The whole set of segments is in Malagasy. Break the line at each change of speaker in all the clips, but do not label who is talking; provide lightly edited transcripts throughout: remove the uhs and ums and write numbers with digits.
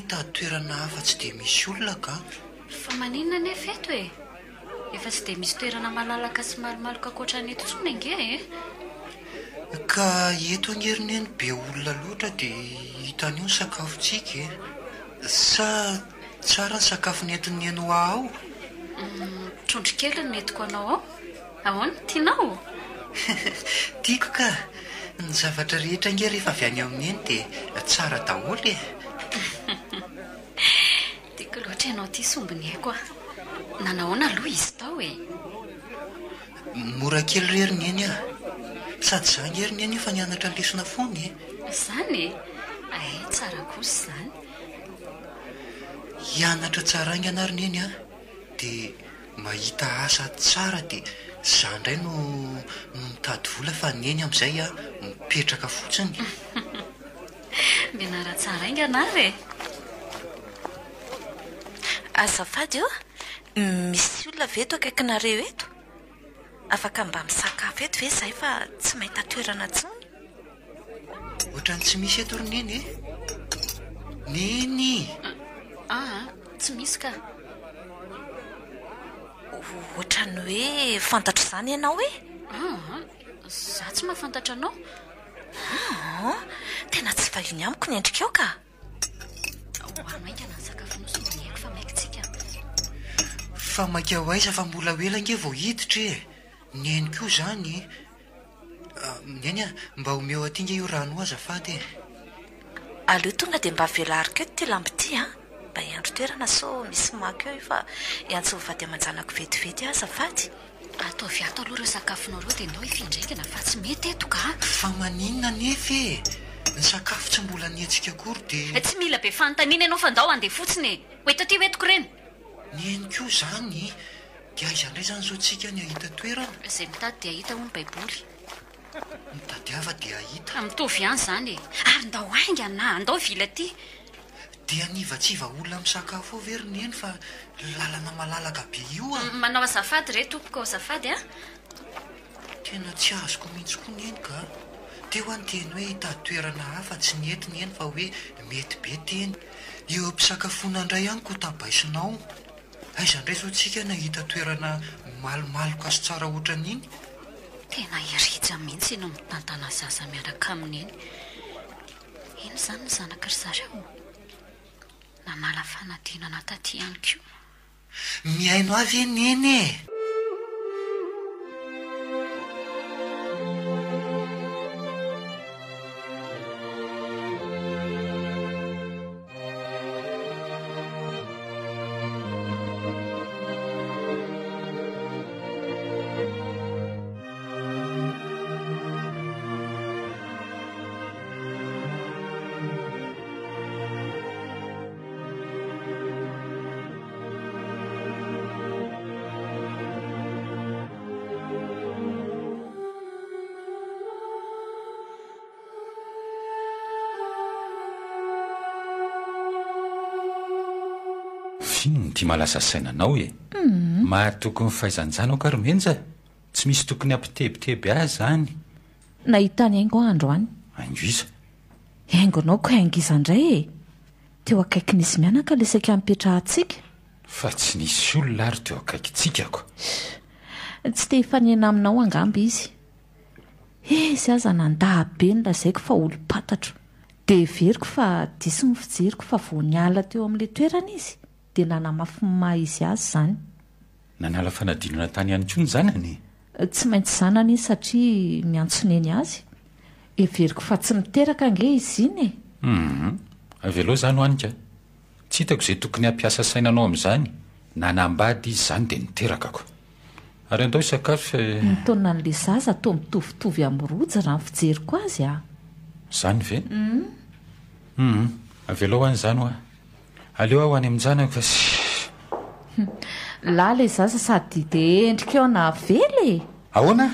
hitady toerana hafa tsy dia misy olona ka.
Fa maninona anefa eto e? Efa tsy dia misy toerana malalaka sy malomaloka ankoatra ny eto intsony ange e!
Ka eto ange ry Neny be olona loatra dia hitany eo ny sakafontsika e! Sa tsara ny sakafo nentin'i Neny ho ahy ao?
Trondro kely no nentiko anao ao. Ahoana? Tianao?
Tiako ka! Ny zavatra rehetra ange rehefa avy any amin'i Neny dia tsara daholo e!
Tiako loatra ianao ity sombiny aiko a! Nanahoana aloha izy tao e?
Mora kely re ry Neny a! Sady za ange ry Neny efa nianatra lesona foana e!
Izany e? Hay tsara kosa izany.
Hianatra tsara haingana aho ry Neny a! Dia mahita asa tsara dia za indray no mitady vola fa Neny amin'izay mipetraka fotsiny.
Mianara tsara haingana ary e!
Azafady ô, misy olona ve eto akaikinareo eto? Afaka mba misakafo eto ve izahay fa tsy mahita toerana intsony?
Ohatran'ny tsy misy eto ry Neny e! Neny!
Aa, tsy misy ka!
Ohatran'ny hoe fantatro izany ianao e!
Aa, izaho tsy mahafantatra anao.
Aa, tena tsy vahiny amiko ny endrikao ka!
Ho ano haingana ny sakafonao sao mba mihaiko fa maika tsika.
Fa maika ho aiza fa mbola ho ela ange vao hiditra e! Neny koa izany e! Neny a, mba omeo aty nge io rano io azafady e!
Aleo tonga dia mba velariko eto ity lamba ity a! Mba hiandry toerana sao misy maka eo io fa hiantso ny vady aman-janako vetivety aho azafady.
Ataovy ato aloha ireo sakafonao ireo dia ndao hifindra haingana fa tsy mety eto ka!
Fa maninona anefa e? Ny sakafo tsy mbola nihetsika akory dia.
Tsy mila be fanontaniana ianao fa ndao handeha fotsiny e! Ho eto aty ho entiko ireny!
Neny koa izany e! Dia aiza indray izany izao tsika ny hahita toerana?
Izay mitady dia hahita hoy ny baiboly.
Mitadiava dia hahita.
Mitovy ihany izany e! Ary ndao haingana, ndao hivily aty!
Dia hanivatsiva olona misakafo ao ve ry Neny fa lalana malalaka be io a!
Manao azafady re tompoko, azafady a!
Tena tsy azoko mihitsy koa Neny ka! Teo aho niteny hoe hitady toerana hafa tsy nety Neny fa hoe mety be teny. Eo am-pisakafoana indray ihany ko tabaisinao. Aiza indray izao tsika nahita toerana malomaloka sy tsara ohatran'iny?
Tena i Rija mihitsy no mitantana zaza miaraka aminy eny. Ino izany ny zanaky ry zareo? Nanala fanadinana taty ihany koa.
Mihaino ahy ve Neny e?
F'inona ity mahalasa saina anao e? Mahatoky ny fahaizan-janako ary Menja? Tsy misy tokony hampitebiteby ahy izany.
Nahita an'i Haingo aho androany.
Haingo iza?
Haingonao ko haingo iza indray e! Teo akaikin'izy mianaka ilay saika nipetrahantsika.
Fa tsy nisy olona ary teo akaikintsika ko.
Tsy te hifanena aminao angamba izy. Izy aza nandà be ny lazaiko fa olom-pantatro. Dia heveriko fa diso ny fijeriko fa vao niala teo amin'ilay toerana izy dia nanamafy ny maha izy azy izany.
Nanala fanadinana tany ihany koa ny zanany?
Tsy maintsy zanany izy satria miantso neny azy. Heveriko fa tsy miteraka ange izy iny e!
Hum, avelao izany ho any ka. Tsy hitako izay tokony hampiasa saina anao amin'izany, nanambady izy izany dia niteraka ko. Ary andao hisakafo e.
Ny taonan'ilay zaza toa mitovitovy amin'i Rojo raha ny fijeriko azy a!
Izany ve? Hum, avelao any izany hoa. Aleo aho any amin-janako fa sy.
Lahy ilay zaza sady dia endrika eo nahavela e!
Ahoana?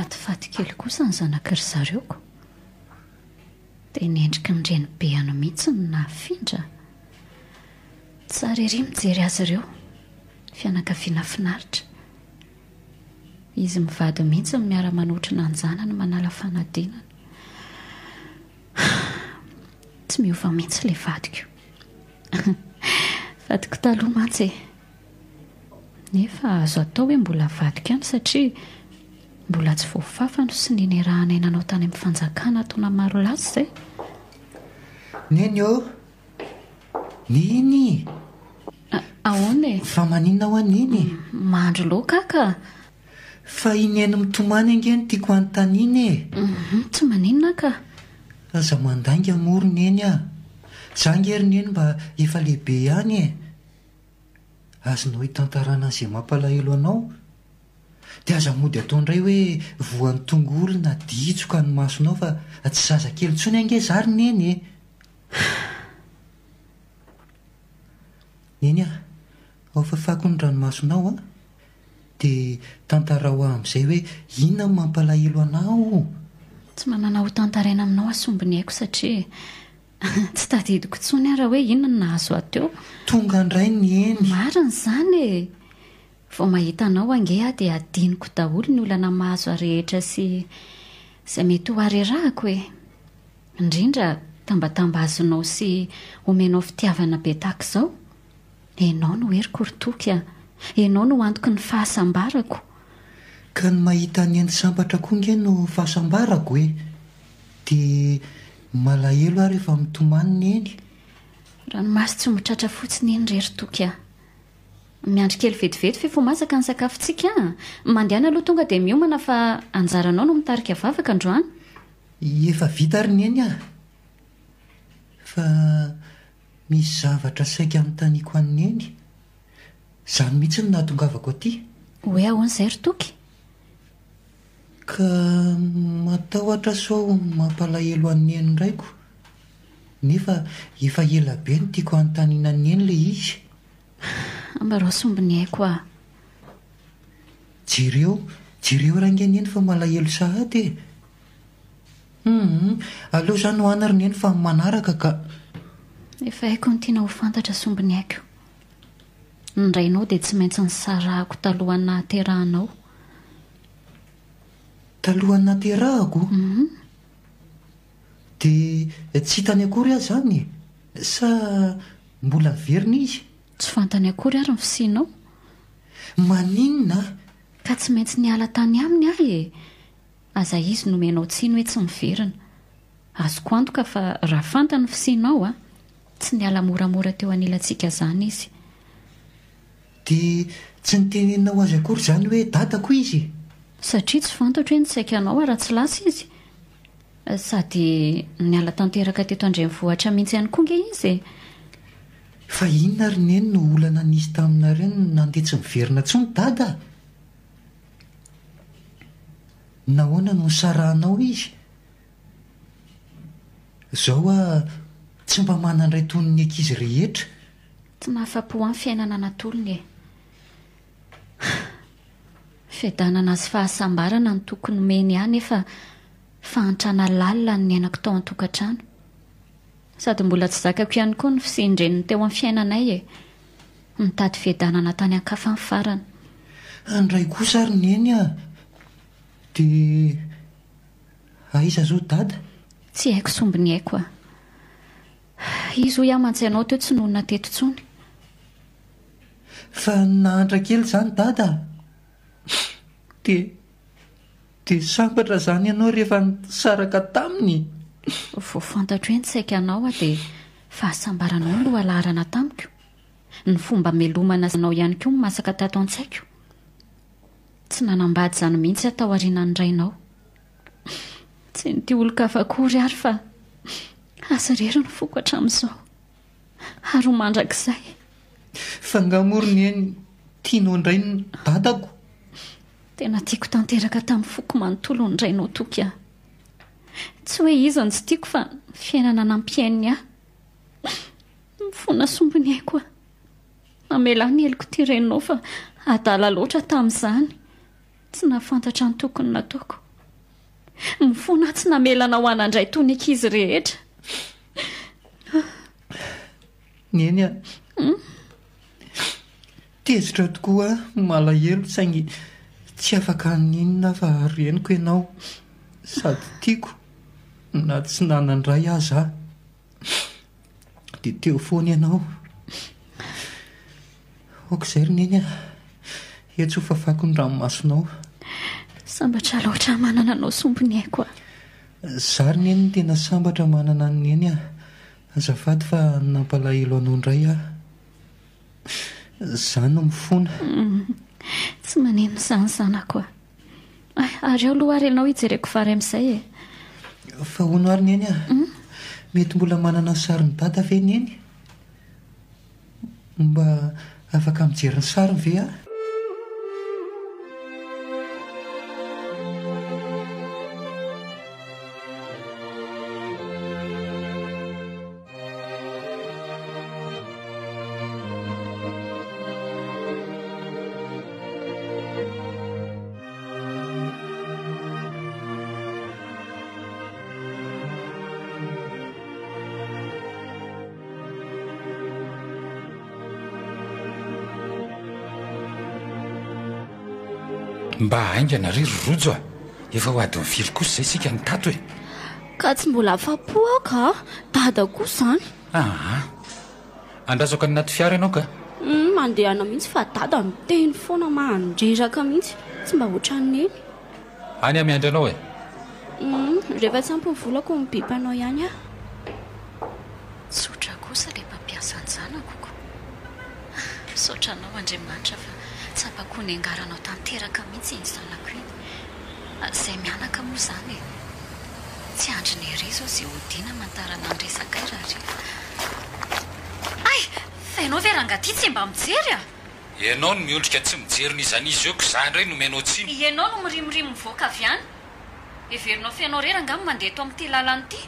Mahafatifaty kely kosa ny zanaky ry zareo ko. Dia ny endriky ny renibeany mihitsy no nahafindra. Tsara ery mijery azy ireo. Fianakaviana finaritra. Izy mivady mihitsy no miara-manotrona an-janany manala fanadinana. Tsy miova mihitsy ilay vadiko. Vadiko taloha mantsy e. Nefa azo atao hoe mbola vadiko ihany satria mbola tsy voafafa no sy ny niarahanay nanao tany amin'ny fanjakana taona maro lasa izay.
Neny ô! Neny!
Ahoana e?
Fa maninona hoa Neny e?
Mandry loaka aho ka!
Fa i Neny mitomany ange no tiako hanontaniana e!
Tsy maninona aho ka!
Aza mandainga moa ry Neny a! Za ange ry Neny mba efa lehibe ihany e! Azonao itantarana an'izay mampalahelo anao? Dia aza mody atao indray hoe voan'ny tongolo na ditsoka ny masonao fa tsy zazakely intsony ange za ry Neny e! Neny a! Ao fafako ny ranomasonao a! Dia tantarao ahy amin'izay hoe inona no mampalahelo anao?
Tsy manana ho tantaraina aminao aho sombiny aiko satria tsy tadidiko intsony ara hoe inona no nahazo ahy teo.
Tonga indray ny eny.
Marina izany e! Vao mahita anao ange aho dia adinoko daholo ny olana mahazo ahy rehetra sy izay mety ho harerahako e! Indrindra tambatambazonao sy omenao fitiavana be tahaka izao. Ianao no heriko ry Toky a! Ianao no antoky ny fahasambarako.
Ka ny mahita an'i Neny sambatra koa nge no fahasambarako e! Dia malahelo aho rehefa mitomany Neny.
Ranomaso tsy mitratra fotsiny iny re ry Toky a! Miandry kely vetivety f'efa ho masaka ny sakafontsika a! Mandehana aloha tonga dia miomana fa anjaranao no mitarika vavaka androany.
Efa vita ry Neny a! Fa Misy zavatra saika anontaniako an'i Neny. Izany mihitsy no nahatongavako aty.
Hoe ahoana izay ry Toky?
Ka matahotra sao mampalahelo an'i Neny indray ko. Nefa efa ela be no tiako hanontaniana an'i Neny ilay izy.
Ambarao sombiny aiko aho.
Jereo, jereo rangahy Neny fa malahelo sahady e. Humm, aleo za no any ry neny fa manaraka ka.
Efa haiko ny tiana ho fantatra sombiny aiko. Ny rainao dia tsy maintsy nisarahako talohan'ny nahaterahanao.
Talohan'ny nahaterahako?
Humm.
Dia tsy hitany akory aho izany e? Sa mbola niverina izy?
Tsy fantany akory ary ny fisianao.
Maninona?
Ka tsy maintsy niala tany aminy aho e! Aza izy no omenao tsiny hoe tsy miverina. Azoko antoka fa raha fantany ny fisianao a, tsy niala moramora teo anilantsika izany izy.
Dia tsy niteneninao azy akory izany hoe dadako izy?
Satria tsy fantatro hoe nitsaika anao raha tsy lasa izy. Sady niala tanteraka teto an-drenivohitra mihitsy ihany koa nge izy e!
Fa inona ry Neny no olana nisy taminareo no nandeha tsy miverina intsony dada? Nahoana no nisarahanao izy? Zao aho tsy mba manandray toy ny ankizy rehetra.
Tsy mahafapo ahy ny fiainana natolony e. Fiadanana sy fahasambarana no tokony nomeny ahy nefa fahantrana lalina no niainako tao an-tokantrano. Sady mbola tsy zakako ihany koa ny fisian-dreniny teo amin'ny fiainanay e. Nitady fiadanana tany an-kafa ny farany.
Handray kosa ary Neny a! Dia aiza zao Dada?
Tsy haiko sombiny haiko a! Izy hoy aho mantsy anao teo tsy nonina teto intsony.
Fa nahantra kely izany Dada a! Dia dia sambatra izany ianao rehefa nisaraka taminy?
Vao fantatro hoe nitsaika anao aho dia fahasambaranao no lohalaharana tamiko. Ny fomba hamelomana anao ihany koa no masaka tato an-tsaiko. Tsy nanambady izany mihitsy aho taorianan'ny rainao. Tsy nitia olon-kafa akory ary fa azy irery ny foko hatramin'izao. Ary ho mandrakizay.
Fa angaha moa ry Neny tianao indray ny dadako?
Tena tiako tanteraka tamin'ny foko manontolo ny rainao Toky a! Tsy hoe izy no tsy tiako fa ny fiainana nampiaininy ahy. Mifona sombiny aiko aho. Mamelà ny heloko ity reninao fa adala loatra tamin'izany. Tsy nahafantatra ny tokony nataoko. Mifona aho tsy namela anao hanan-dray toy ny ankizy rehetra.
Neny a! Tezitra tokoa aho, malahelo saingy tsy afaka haninona aho fa reniko ianao sady tiako na tsy nanan-dray aza aho. Dia teo foana ianao. Aoka izay ry Neny a! Etsy ho fafako ny ranomasonao.
Sambatra loatra aho manana anao sombiny aiko a!
Za ry Neny no tena sambatra manana an'i Neny a! Azafady fa nampalahelo anao indray aho. Za no mifona.
Tsy maninona izany zanako a! Ay, ary ao aloha ary ianao hijereko vary amin'izay e!
Fa hono ary Neny a! Mety mbola manana ny sarin'i Dada ve Neny? Mba afaka mijery ny sariny ve aho?
Mba haingana re ry Rojo a! Efa ho adin'ny firy kosa izay isika no tato e!
Ka tsy mbola afa-po aho ka! Dada koa izany!
Aa! Andrasako any anaty fiara ianao ka!
Humm, mandehana mihitsy fa dada miteny foana mandreraka mihitsy, tsy mba ohatran'i Neny.
Any aho miandry anao e!
Humm, rehefa tsy ampy ny volako mibipa anao ihany aho.
Tsotra kosa ilay mpampiasa an-janako ko! Misaotra anao Andriamanitra fa tsapako ho niangaranao tanteraka mihitsy iny zanako iny. Izay mianaka moa izany e! Tsy andriny ery izao izay hodiana hamantarana ny resakay rahariva. Hay! Fa ianao ve rangahy ity tsy mba mijery a!
Ianao no miondrika tsy mijery n'iza n'iza eo k'za indray no omenao tsiny.
Ianao no mirimorimo mivoaka avy any. Heverinao f'ianao irery angaha no mandeha eto amin'ity lalana ity?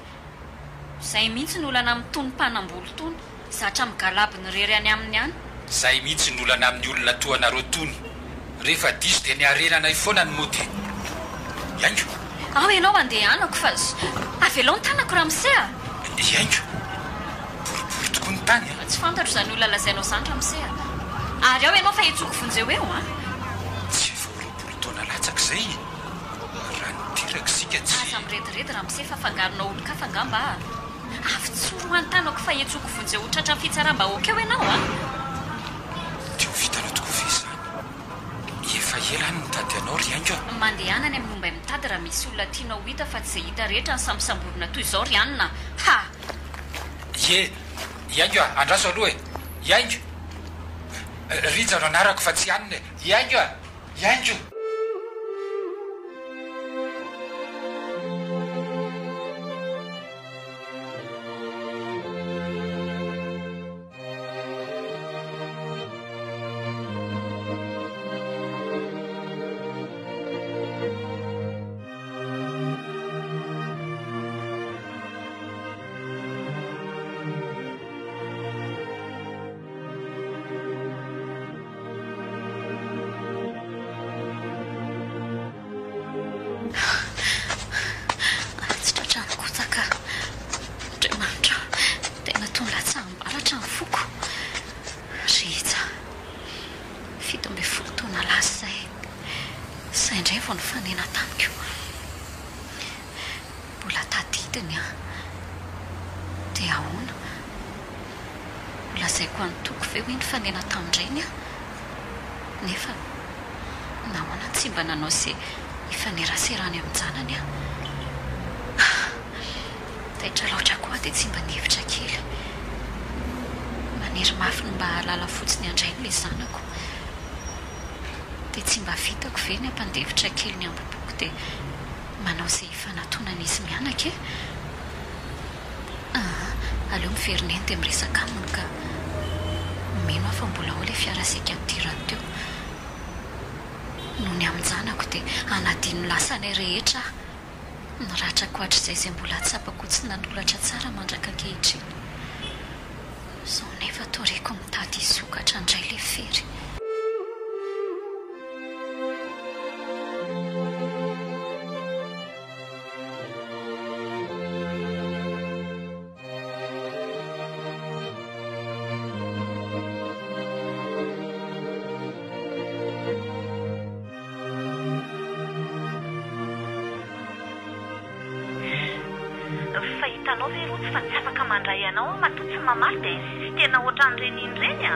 Izay mihitsy ny olana amin'itony mpanambola itony. Zatra migalabona irery any aminy any.
Zay mihitsy ny olana amin'ny olona toa anareo tony. Rehefa diso dia ny harenanay foana no mody. Hiaingo.
Ao ianao andehanako fa avelao ny tanako ramose a!
Hiaingo. Boribory tokoa ny tany a!
Tsy fantatro izany olona lazainao izany ramose a! Ary ao ianao fa hetsoko vonjeo eo a!
Tsy efa ho 20 taona latsaka izay e! Raha niteraka isika tsy.
Aza mirediredy ramose fa afangaronao olon-kafa angamba a! Avitsoro ho an-tanako fa hetsoko vonjeo ho tratran'ny fitsaram-bahoaka eo ianao a!
Dia ho vitanao tokoa ve izany? Efa ela aho no nitady anao ry Haingo a!
Mandehana any amin'ny ombay mitady raha misy olona tianao ho hita fa tsy izay hita rehetra no sambosamborina toy izao ry anona a! Ha!
Ie! I Haingo a! Andraso aloha e! I Haingo! Rija no anarako fa tsy anona e! I Haingo a! Hiaingo!
Tsy tratran'ny kotsa ka. Andriamanitra o, tena toa nilatsaham-baratra ny foko. Rija, 17 taona lasa izay, izay indray vao nifanena tamiko. Mbola tadidiny an! Dia ahoana? Ho lazaiko an'i Toky ve hoe nifanena tamin-drainy aho? Nefa nahoana tsy mba nanao izay hifaneraserany amin-janany aho? Taitra loatra koa aho dia tsy mba nihevitra kely. Maniry mafy ny mba hahalala fotsiny an-drainy ilay zanako. Dia tsy mba vitako ve ny hampandefitra kely ny hambom-poko dia manao izay hifanatonan'izy mianaka e? Aa, aleo miverina eny dia miresaka aminy ka. Mino aho fa mbola ao ilay fiara saika nidirany teo. Noho ny amin-janako dia hanadino ny lasanay rehetra aho. Ny ratrako hatrizay izay mbola tsapako ho tsy nanolatra tsara mandraka ankehitriny. Izao nefa toa reko mitady hisokatra indray ilay fery.
Fa hitanao ve Rojo fa tsy afaka mandray anao aho matoa tsy mamaly dia insistena ohatran'ireny iny ireny a!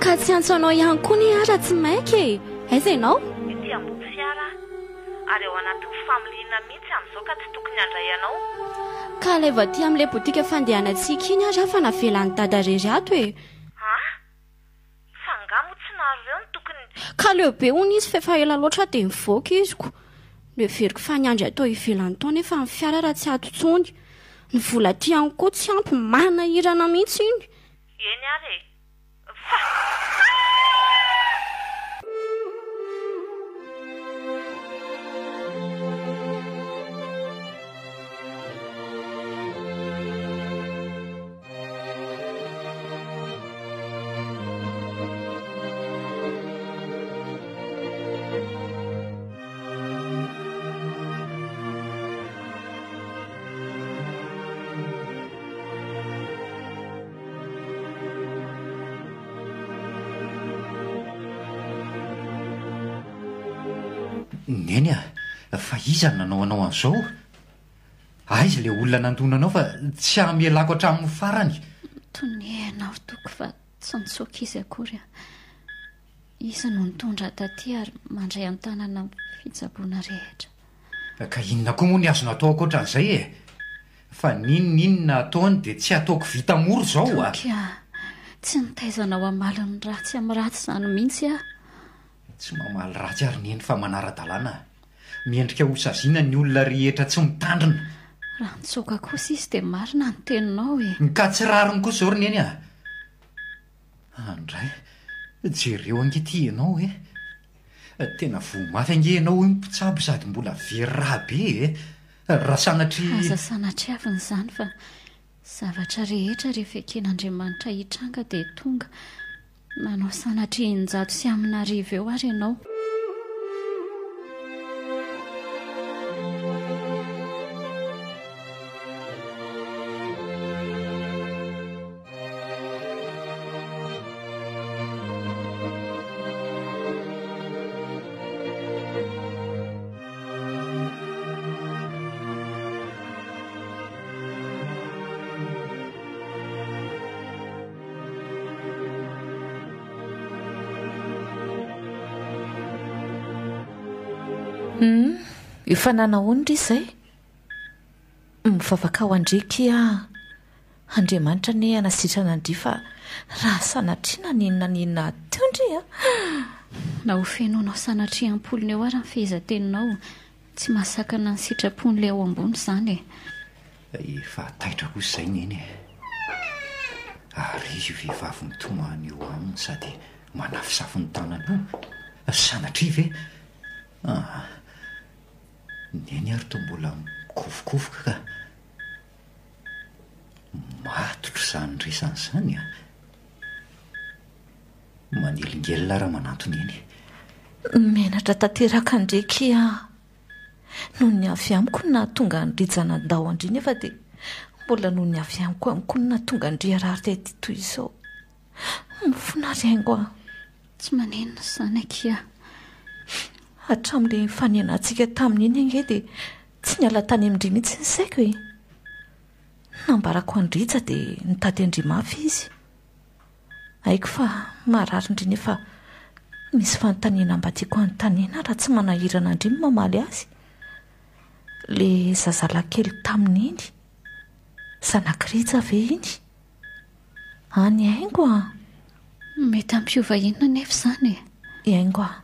Ka tsy hiantso anao ihany koa anie aho raha tsy maika e! Aiza ianao?
Ety ambony fiara aho ary ao anatin'ny familiana mihitsy amin'izao ka tsy tokony handray anao.
Ka alaivo aty amin'ilay botika fandehanantsika iny ary aho fa navelan'i Dada irery ato e!
An! Fa angaha moa tsy nareo no tokony.
Ka leo be hono izy f'efa ela loatra dia nivoaka izy ko. Noheveriko fa niandry atao ivelany tao nefa ny fiara raha tsy ato intsony. Ny vola aty ihany koa tsy ampy, manahirana mihitsy iny.
Eny ary e! Fa.
Neny a, fa iza no nanao anao an'izao? Aiza ilay olona nandona anao fa tsy hamelako hatramin'ny farany.
Tonia ianao ry Toky fa tsy nitsoaka izy akory aho. Izy no nitondra ahy taty ary mandray an-tanana ny fitsaboana rehetra.
Ka inona koa moa ny azony atao ankoatran'izay e? Fa n'inon'inona ataony dia tsy ataoko vita mora izao a!
Toky a! Tsy nitaiza anao hamaly ny ratsy amin'ny ratsy izany mihitsy aho.
Tsy mamaly ratsy ary Neny fa manara-dalàna. Mendrika ho saziana ny olona rehetra tsy mitandrina.
Raha nitsoaka kosa izy dia marina ny teninao e.
Ka tsy rariny kosa izao ry Neny a! Andray, jereo ange ity ianao e! Tena voa mafy ange ianao hoy ny mpitsabo sady mbola very rà be e! Raha sanatria.
Aza sanatriavina izany fa zavatra rehetra rehefa eken'Andriamanitra hitranga dia tonga. Manao sanatria 600 sy amin'arivo eo ary ianao.
Humm, efa nanahoana ndry izay? Mivavaka ho an-dry akia aho. Andriamanitra anie hanasitrana an-dry fa raha sanatria na n'inona n'inona teo ndry a!
Na ho fenoinao sanatria am-polony eo ary ny fehezanteninao, tsy mahasakana ny sitrapon'ilay ao ambony izany e!
Efa taitra kosa izay Neny e! Ary izy io vehivavy mitomany eo aminy sady manafosafo ny tanany io, sanatria ve? Aa! Neny ary toa mbola mikofokofoka ka! Matotra izany resany izany an! Manelingelina raha manantona eny.
Menatra tanteraka ndry akia aho. Noho ny avy amiko no nahatonga an'i Rija nandao an-dry nefa dia mbola noho ny avy amiko ihany koa no nahatonga an-dry harary taty toy izao. Mifona ry haingo a!
Tsy maninona izany akia.
Hatramin'ilay nifanenantsika tamin'iny ange dia tsy niala tany amin-dry mihitsy ny saiko e! Nambarako an'i Rija dia nitady an-dry mafy izy. Haiko fa marary ndry nefa misy fanontaniana mba tiako hanontaniana raha tsy manahirana ndry ny mamaly azy. Le zazalahy kely tamin'iny, zanak'i Rija ve iny? Any Haingo a!
Mety hampiova inona anefa izany e?
I Haingo a!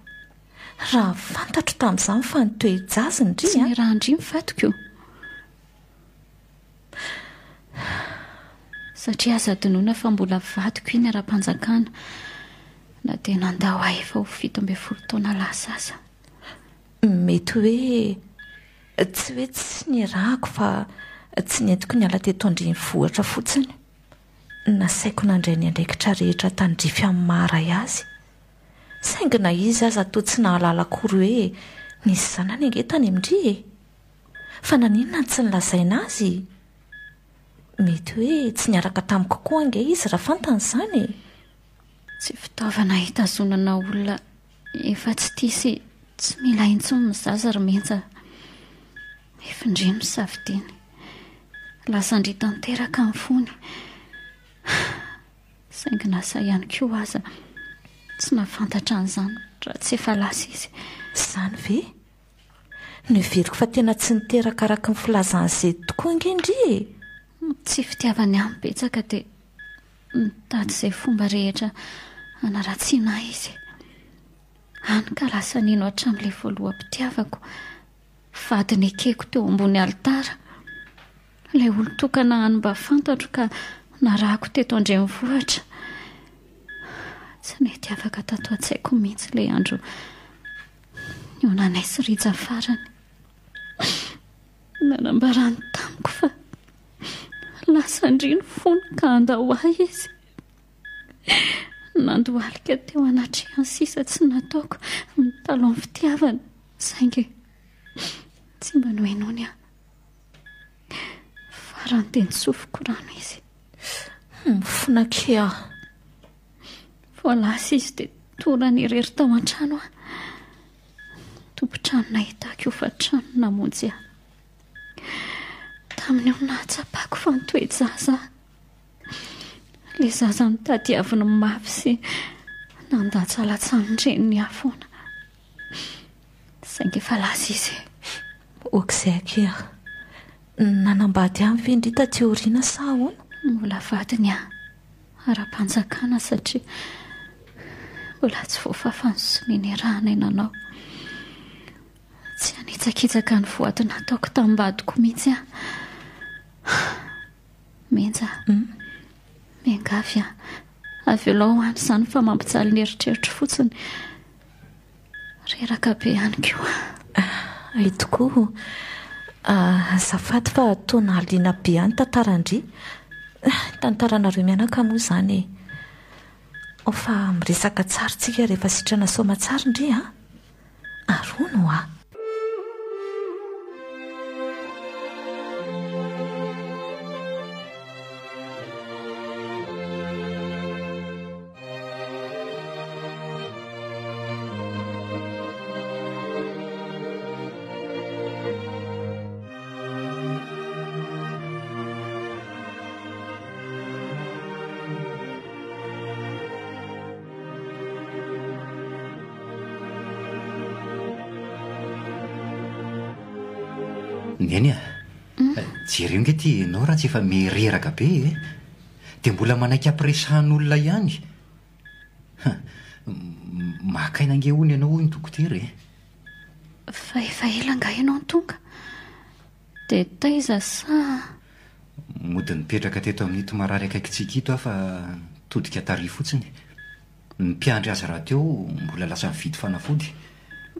Raha fantatro tamin'izany fa ny toe-jaza ndry a!
Tsy niarahan-dry ny fatiko. Satria aza adinoina fa mbola vadiko iny ara-panjakana na dia nandao ahy efa ho 17 taona lasa aza.
Mety hoe tsy hoe tsy nirahako fa tsy nentiko niala teto an-drenivohitra fotsiny. Nasaiko nandray ny andraikitra rehetra tandrify amin'ny maha ray azy. Saingy na izy aza toa tsy nahalala akory hoe nisy zanany ange tany amin-dry e! Fa naninona no tsy nilazaina azy? Mety hoe tsy niaraka tamiko koa ange izy raha fantany izany e!
Tsy fitaovana hitazonana olona efa tsy tia sy tsy mila intsony ny zaza ry Menja. Efindreny no safidiany. Lasan-dry tanteraka ny fony. Saingy na sahy ihany koa aza tsy nahafantatra an'izany raha tsy efa lasa izy.
Izany ve? Noheveriko fa tena tsy niteraka araka ny filazan'i Zed tokoa ange ndry e!
Ny tsy fitiavany ahy betsaka dia nitady izay fomba rehetra hanaratsiana ahy izy. Hany ka lasa nino hatramin'ilay voaloham-pitiavako, vady nekeko teo ambony alitara. Ilay olon-tokana hany mba fantatro ka narahako teto an-drenivohitra. Tsy nety afaka tato an-tsaiko mihitsy ilay andro nihaonanay sy Rija farany. Nanambarany tamiko fa lasa ndry ny fony ka handao ahy izy. Nandohalika teo anatrehany sisa tsy nataoko ny talon fitiavana saingy tsy mba nohenoiny aho. Farany dia nitsofiko rano izy.
Mifona akia aho.
Vao lasa izy dia torany irery tao an-trano aho. Tompon-trano nahitako hofan-trano namonjy ahy. Tamin'io no nahatsapako fa nitoe-jaza aho. Ilay zaza notadiaviny mafy sy nandatsalatsan'ny reniny ahy foana. Saingy efa lasa izy e.
Ok izay akia a. Nanambady ihany ve ndry taty aoriana sa ahoana?
Mbola vadiny aho ara-panjakana satria mbola tsy voafafa ny sonia niarahanay nanao. Tsy hanitsakitsaka ny voady nataoko tamim-badiko mihitsy aho. Menja a. Miangavy aho. Avelao any izany fa mampijaly ny eritreritro fotsiny. Reraka be ihany koa
aho. Hay tokoa. Azafady fa toa nahaliana be ahy ny tantaran-dry. Ny tantaranareo mianaka moa izany e. Ao fa miresaka tsara tsika rehefa sitrana soamatsara ndry a. Ary hono hoa.
Neny a! Jereo nge ty enao raha tsy efa miha-reraka be e! Dia mbola manaiky ampiresahan'olona ihany? Ha! Maka aina ange hono ianao hoy ny dokotera e!
Fa efa ela angaha ianao no tonga? Dia taiza sa?
Mody nipetraka teto amin'ito marary akaikintsika ito aho fa nitodika tary fotsiny. Ny mpiandry azy rahateo mbola lasa nividy fanafody.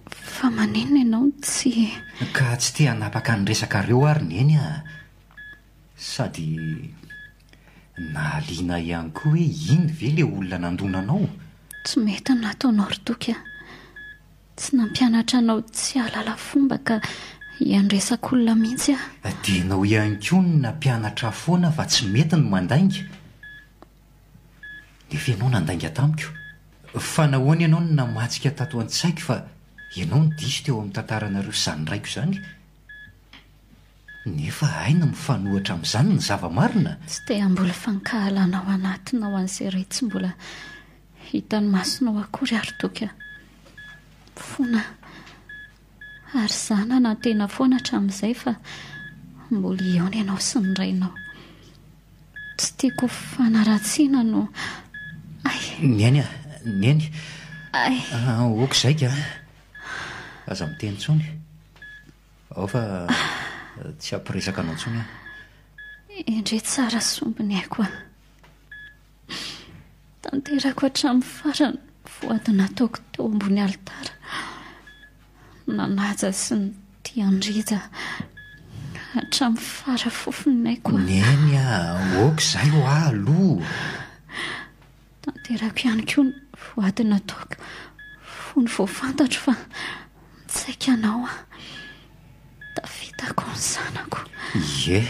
Fa maninona ianao no tsy.
Ka tsy te hanapaka ny resakareo ary Neny a! Sady nahaliana ahy ihany koa hoe iny ve ilay olona nandona anao?
Tsy mety ny nataonao ry Toky a! Tsy nampianatra anao tsy hahalala fomba ka hihaino resak'olona mihitsy aho.
Dia ianao ihany koa no nampianatra ahy foana fa tsy mety ny mandainga. Nefa ianao nandainga tamiko. Fa nahoana ianao no namatsika tato an-tsaiko fa ianao no diso teo amin'ny tantaranareo sy izany raiko izany? Nefa hay ny mifanohitra amin'izany ny zava-marina?
Tsy te hamboly fankahalana ao anatinao an'izay ray tsy mbola hitan'ny masonao akory aho ry Toky a! Mifona aho. Ary izaho nanantena foana hatramin'izay fa mbola hihaona ianao sy ny rainao. Tsy tiako ho fanaratsiana no. Ay!
Neny a! Neny!
Ay!
Ok izay ka! Aza miteny intsony. Ao fa tsy hampiresaka anao intsony aho.
Endrey tsara sombiny aiko a. Tanterako hatramin'ny farany voady nataoko teo ambony alitara. Nanaja sy nitia an'i Rija hatramin'ny fara fofon'aiko aho.
Neny a, ok izay hoa aloha.
Tanterako ihany koa ny voady nataoko fony vao fantatro fa mitsaika anao aho. Tafitako ny zanako.
Ie,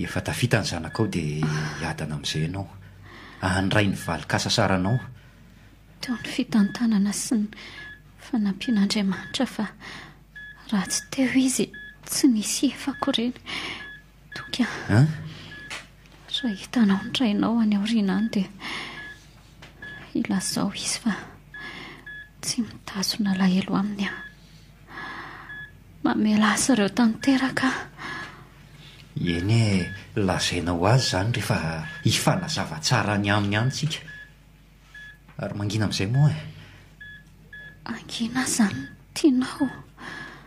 efa tafita ny zanakao dia hiadana amin'izay ianao. Handray ny valin-kasasaranao.
Teo ny fitantanana sy ny fanampian'Andriamanitra fa raha tsy teo izy tsy nisy efako ireny. Toky a.
An?
Raha hitanao ny rainao any aoriana any dia ilazao izy fa tsy mitazona alahelo aminy aho. Mamela azy ireo tanteraka aho.
Eny e, lazaina ho azy izany rehefa hifanazava tsara any aminy any tsika. Ary mangina amin'izay moa e.
Hangina izany no tianao?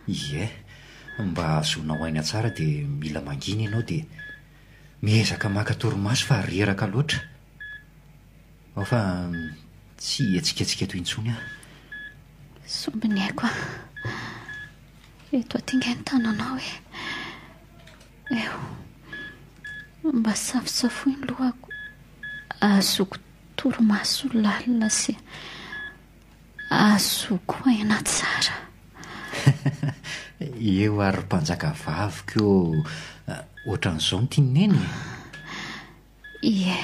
Ie, mba hahazoanao aina tsara dia mila mangina ianao dia miezaka maka torimaso fa reraka loatra. Ao fa tsy hihetsiketsika eto intsony aho.
Sombiny aiko aho. Eto aty nge ny tananao e. Eo. Mba safosafoy ny lohako. Ahazoako torimaso lalina sy ahazoako aina tsara.
Eo ary mpanjaka vaviko ô. Ohatran'izao no tian'i Neny e.
Ie.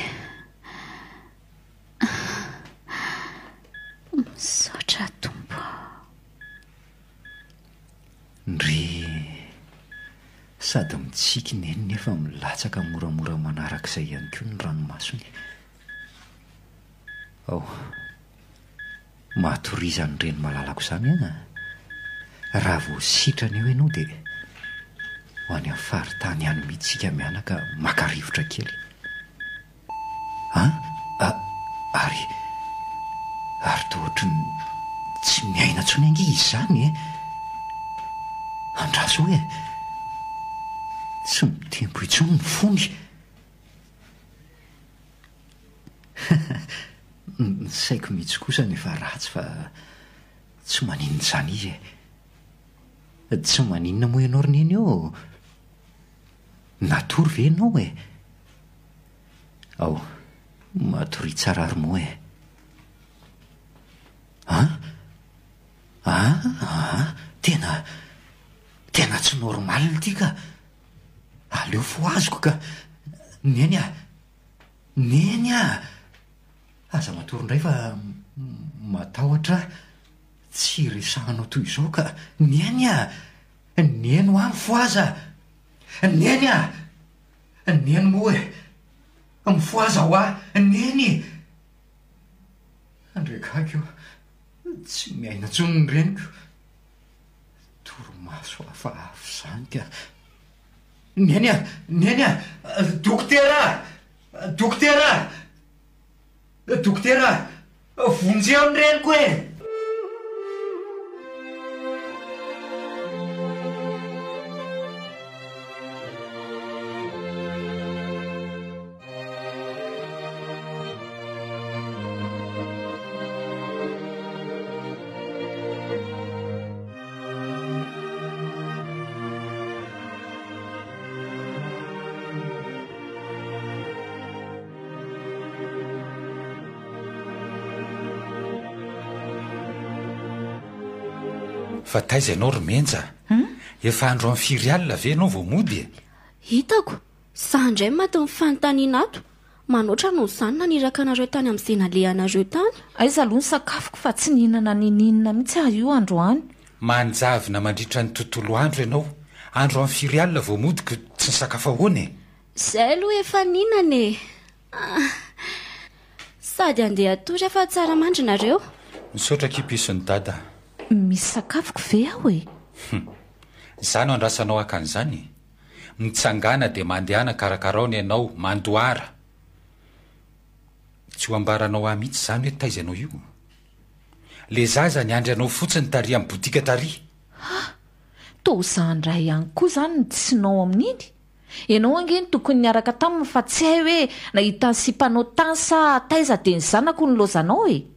Misaotra Tompo ô.
Ndrii. Sady mitsiky Neny nefa milatsaka moramora manarak'izay ihany koa ny ranomasony. Ao. Matoria izany reny malalako izany an! Raha vao sitrana eo ianao dia ho any amin'ny faritany any mihitsy isika mianaka maka rivotra kely. An? A, ary, ary toa ohatry ny tsy miaina intsony ange izy izany e! Andraso e! Tsy mitempo intsony ny fony. Ny saiko mihitsy kosa no efa ratsy fa tsy maninona izany izy e! Tsy maninona moa ianao ry Neny ô! Natory ve ianao e? Ao, matoria tsara ary moa e! An? An? An? Tena, tena tsy normal ity ka! Aleo fohaziko ka! Neny a! Neny a! Aza matory indray fa matahotra aho tsy hiresahanao toy izao ka! Neny a! Neny hoa mifohaza! Neny a! Neny moa e! Mifohaza hoa! Neny! Andre gaga io, tsy miaina intsony ny reniko. Torimaso hafahafa izany ka! Neny a! Neny a! Dokotera a! Dokotera a! Dokotera a! Vonjeo ny reniko e!
Fa taiza ianao ry Menja? Efa andro amin'ny firy alina ve ianao vao mody e?
Hitako! Za indray matin'ny fanontaniana ato. Manoatra noho izany naniraka anareo tany amin'izay nalehanareo tany.
Aiza aloha ny sakafoko fa tsy nihinana ninininona mihitsy aho io androany.
Manjavona mandritra ny tontolo andro ianao. Andro amin'ny firy alina vao mody ko tsy nisakafo ahoana e?
Zay aloha efa nihinana e! Ah! Sady andeha hatory aho fa tsara mandry nareo.
Misaotra akia pison'i dada.
Misy sakafoko ve aho e?
Hum! Za no andrasanao haka an'izany e? Mitsangàna dia mandehana karakarao ny anao, mandohara. Tsy ho ambaranao ahy mihitsy izany hoe taiza ianao io. Le zaza niandry anao fotsiny tary amin'ny botika tary.
Ha! Toa za ndray ihany koa izany no disinao amin'iny? Ianao ange no tokony niaraka taminy fa tsy hay hoe nahita ny sipanao tany sa taiza dia ny zanako no lozanao e!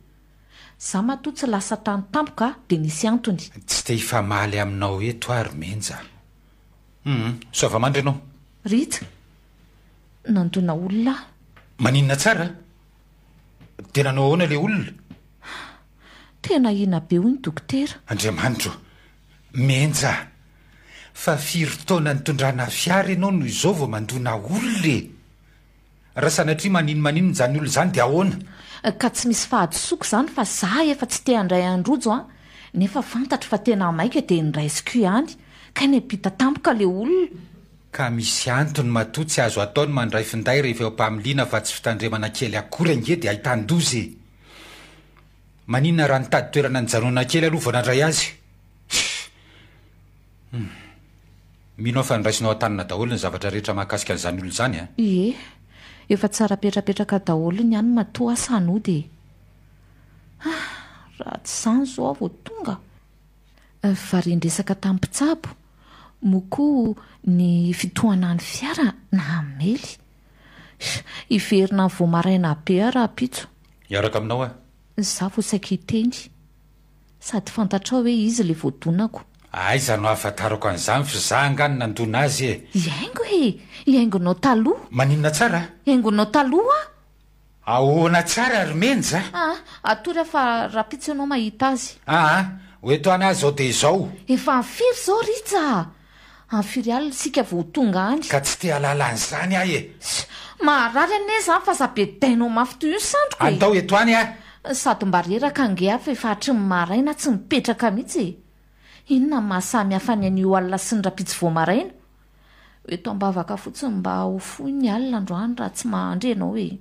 Za matoa tsy lasa tany tampoka dia nisy antony.
Tsy te hifamaly aminao eto aho ry Menja. Hum, soava-mandry ianao.
Rija, nandona olona aho.
Maninona tsara? Dia nanao ahoana ilay olona?
Tena ahiana be hoy ny dokotera.
Andriamanitro, Menja, fa firy taona nitondrana fiara ianao no izao vao mandona olona e? Raha sanatria maninomaninona izany olona izany dia ahoana?
Ka tsy misy fahadisoako izany fa za efa tsy te handray an'i Rojo an! Nefa fantatro fa tena maika dia noraisiko ihany. Kay niampita tampoka le olona.
Ka misy antony matoa tsy azo atao ny mandray finday rehefa eo am-pamiliana fa tsy fitandremana kely akory ange dia ahitan-doza e! Maninona raha nitady toerana nijanonana kely aloha vao nandray azy? Humm. Mino aho fa noraisinao an-tanana daholo ny zavatra rehetra mahakasika an'izany olona izany an!
Ie, efa tsara petrapetraka daholo ny any matoa asa hanody e! Ah, raha tsy izany izao aho vao tonga. Varian-dresaka tamin'ny mpitsabo moa koa ny fitohanan'ny fiara nahamely. Hiverina any vao maraina be aho rahampitso.
Hiaraka aminao aho.
Izaho vao saika hiteny. Sady fantatrao hoe izy ilay voadonako.
Aiza no ahafantarako an'izany f'izaho angaha no nandona azy e!
Hihaingo e! Hihaingonao taloha.
Maninona tsara?
Hihaingonao taloha aho.
Ahoana tsara ry Menja?
Aa, atory aho fa rahampitso ianao mahita azy.
Aa, ho eto any aho izao dia izao.
Efa amin'ny firy izao Rija a? Amin'ny firy alina isika vao ho tonga any?
Ka tsy te hahalala an'izany aho e!
Maharary anie izany fa aza bedainao mafy toy io ny sandriko e!
Andao eto any aho.
Sady mba reraka ange aho fa efa hatry ny maraina tsy mipetraka mihitsy e! Inona no maha samy hafa ny anio alina sy ny rahampitso vao maraina? Eto am-bavaka fotsiny mba ho fohy ny alina androany raha tsy mahandry ianao e.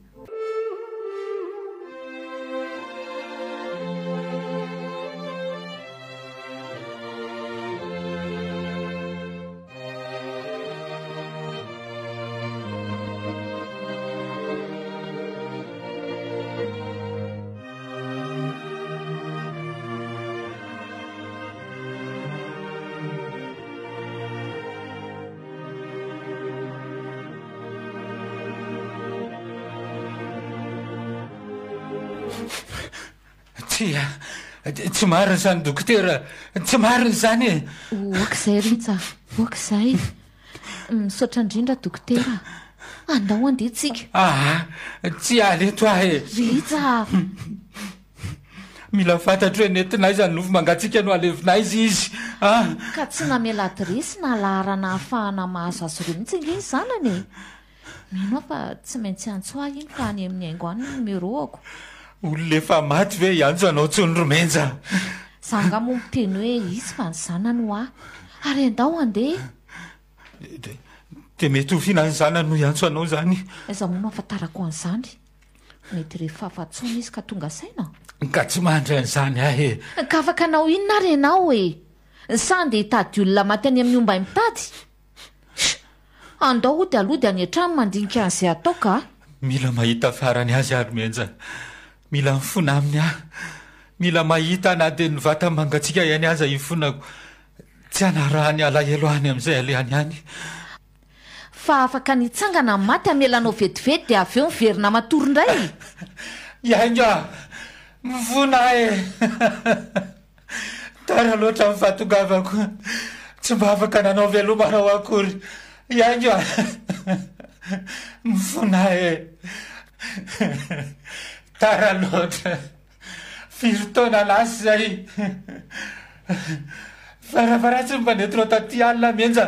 Tsia, tsy marina izany dokotera, tsy marina izany e!
Ok izay Rija, ok izay. Misaotra indrindra dokotera. Andao andeha tsika.
Aa, tsy hiala eto aho e!
Rija!
Mila fantatro hoe nentina aiza ny nofo mangatsiaka no alevina aiza izy a!
Ka tsy namela adiresy na laharana ahafahana mahazo azy ireo mihitsy ange ny zanany e! Mino aho fa tsy maintsy hiantso ahy iny fa any amin'ny haingo any ny numéro-ako.
Olona efa maty ve hiantso anao intsony ry Menja?
Za angaha moa miteny hoe izy fa ny zanany hoa. Ary andao handeha.
Dia mety ho fihinan'ny zanany no hiantso anao izany.
Aiza moa no ahafantarako an'izany? Mety rehefa afa-tsaona izy ka tonga saina?
Ka tsy mandry an'izany aho e!
Ka afaka hanao inona ary ianao e? Sa andeha hitady olona maty any amin'ny ombay mitady? Sh! Andao hody aloha dia any an-trano mandinika an'izay atao ka!
Mila mahita farany azy aho ry Menja. Mila mifona aminy aho. Mila mahita na dia ny vata mangatsiaka ihany aza hifonako. Tsy hanarahany alahelo any amin'izay alehany any.
Fa afaka nitsangana ny maty hamela anao vetivety dia avy eo miverina matory indray?
Hihaingo aho! Mifona aho e! Tara loatra ny fahatongavako. Tsy mba afaka nanao veloma anao akory. Hihaingo aho! Mifona aho e! Tara loatra. Firy taona lasa izay? Farafaharatsiny mba nentinao taty alina Menja.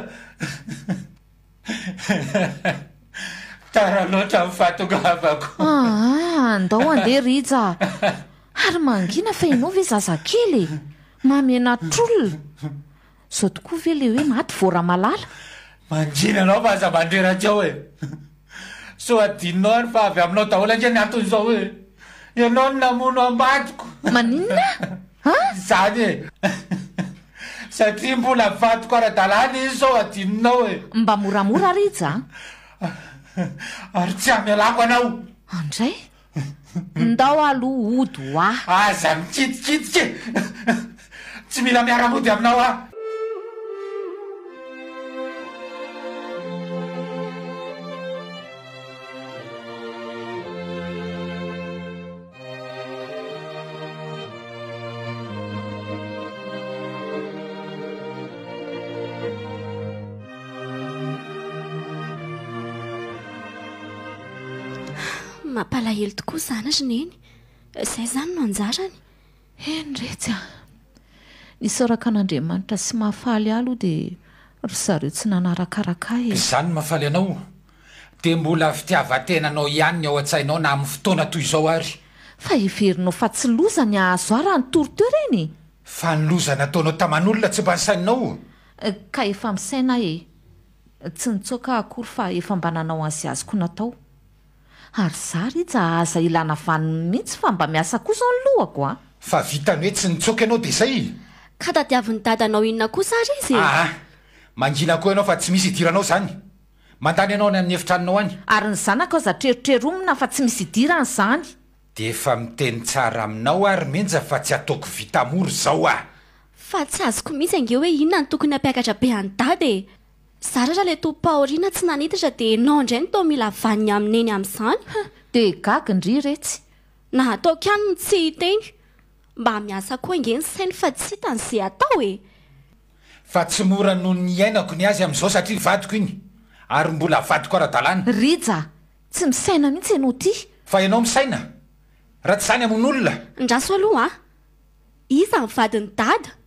Tara loatra ny fahatongavako.
Aa, andao andeha Rija a! Ary mangina fa ianao ve zazakely e? Mahamenatr'olona. Izao tokoa ve ilay hoe maty vao Ramalala?
Mangina ianao fa aza mandreraka eo e! Sao adinonao ary fa avy aminao daholo ange ny anton'izao e! Ianao no namono am-badiko!
Maninona? An?
Izany e! Satria mbola vadiko ara-dalàna izy sao adinonao e!
Mba moramora Rija
a! Ary tsy hamelako anao!
Andray! Ndao aloha hody hoa!
Aza mikitikitika e! Tsy mila miara-mody aminao aho!
Mampalahelo tokoa izany ry Neny. Izay izany no anjarany.
Eny retsy a! Nisaoraka an'Andriamanitra sy mahafaly ahy aloha dia ry zareo tsy nanarakaraka ahy e!
Izany no mahafaly anao? Dia mbola fitiavan-tenanao ihany ny ao an-tsainao na amin'ny fotoana toy izao ary?
Fa heverinao fa tsy loza ny hahazo ahy raha nitory teo ireny e!
Fa ny loza nataonao taman'olona tsy mba nisaininao?
Ka efa misaina aho e! Tsy nitsoaka aho akory fa efa mba nanao an'izay azoko natao. Ary za Rija aza ilana vaniny mihitsy fa mba miasa koa zao ny lohako a!
Fa vitany hoe tsy nitsoaka ianao dia izay?
Ka tadiavin'i dadanao inona kosa ary izy e?
Aa! Mangina koa ianao fa tsy misy idiranao izany. Mandany ianao any amin'ny efitranonao any.
Ary ny zanako aza trerotreronina fa tsy misy idirany izany.
Dia efa miteny tsara aminao aho ry Menja fa tsy ataoko vita mora izao ah!
Fa tsy azoko mihitsy ange hoe inona no tokony hampiakatra be an'i Dada e! Zara raha ilay tompom-pahoriana tsy nanitatra dia enao indray no toa mila vaniny amin'i Neny amin'izany.
Huh! Dia gaga ndry retsy.
Na ataoko ihany ny tsy hiteny. Mba miasa koa ange ny sainy fa tsy hitany ze atao e!
Fa tsy mora noho ny iainako ny azy amin'izao satria vadiko iny ary mbola vadiko ara-dalàna.
Rija, tsy misaina mihitsy ianao ity.
Fa ianao misaina? Raha tsy izany hamono olona.
Ndraso aloha a! Iza ny vadin'i Dada?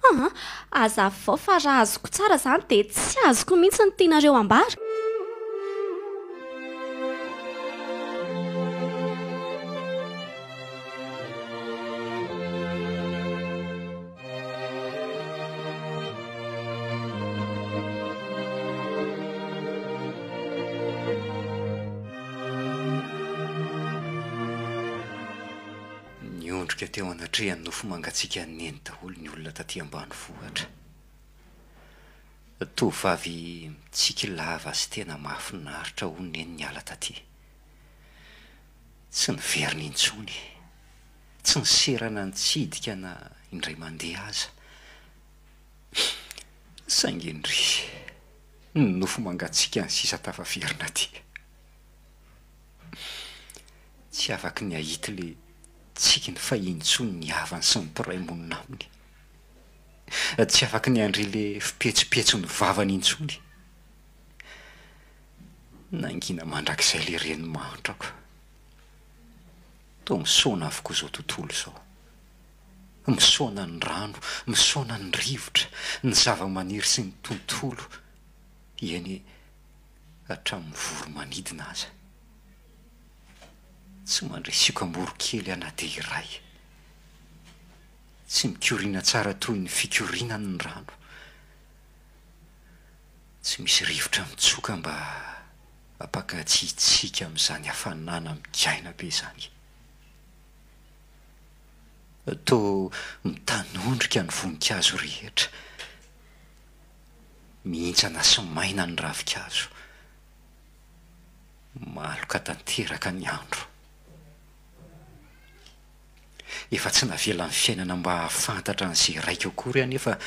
Aa! Azavao fa raha azoko tsara izany dia tsy azoko mihitsy ny tianareo ambara.
Niondrika teo anatrehan'ny nofo mangatsiakan'i Neny daholo ny olona taty ambanivohitra. Tovovavy mitsiky lava sy tena mahafinaritra hono Neny niala taty. Tsy niverina intsony. Tsy niserana nitsidika na indray mandeha aza. Saingy indrisy, ny nofo mangatsiaka ny sisa tafaverina aty. Tsy afaky ny hahita ilay tsikiny fahiny intsony ny havany sy ny mpiray monina aminy. Tsy afaky ny handre ilay fipetsopetson'ny vavany intsony. Nangina mandrakizay ilay reny mahantrako. Toa misaona avokoa izao tontolo izao. Misaona ny rano, misaona ny rivotra, ny zavamaniry sy ny tontolo, eny hatramin'ny voro-manidina aza. Tsy mandre siokam-boronkely aho na dia iray. Tsy mikoriana tsara toy ny fikorianany ny rano. Tsy misy rivotra mitsoka mba Ampakantsiatsika amin'izany hafanana migaina be izany. Toa mitanondrika ny voninkazo rehetra. Mihintsana sy maina ny ravinkazo. Maloka tanteraka ny andro. Efa tsy navelan'ny fiainana mba hahafantatra an'izay raiko akory aho nefa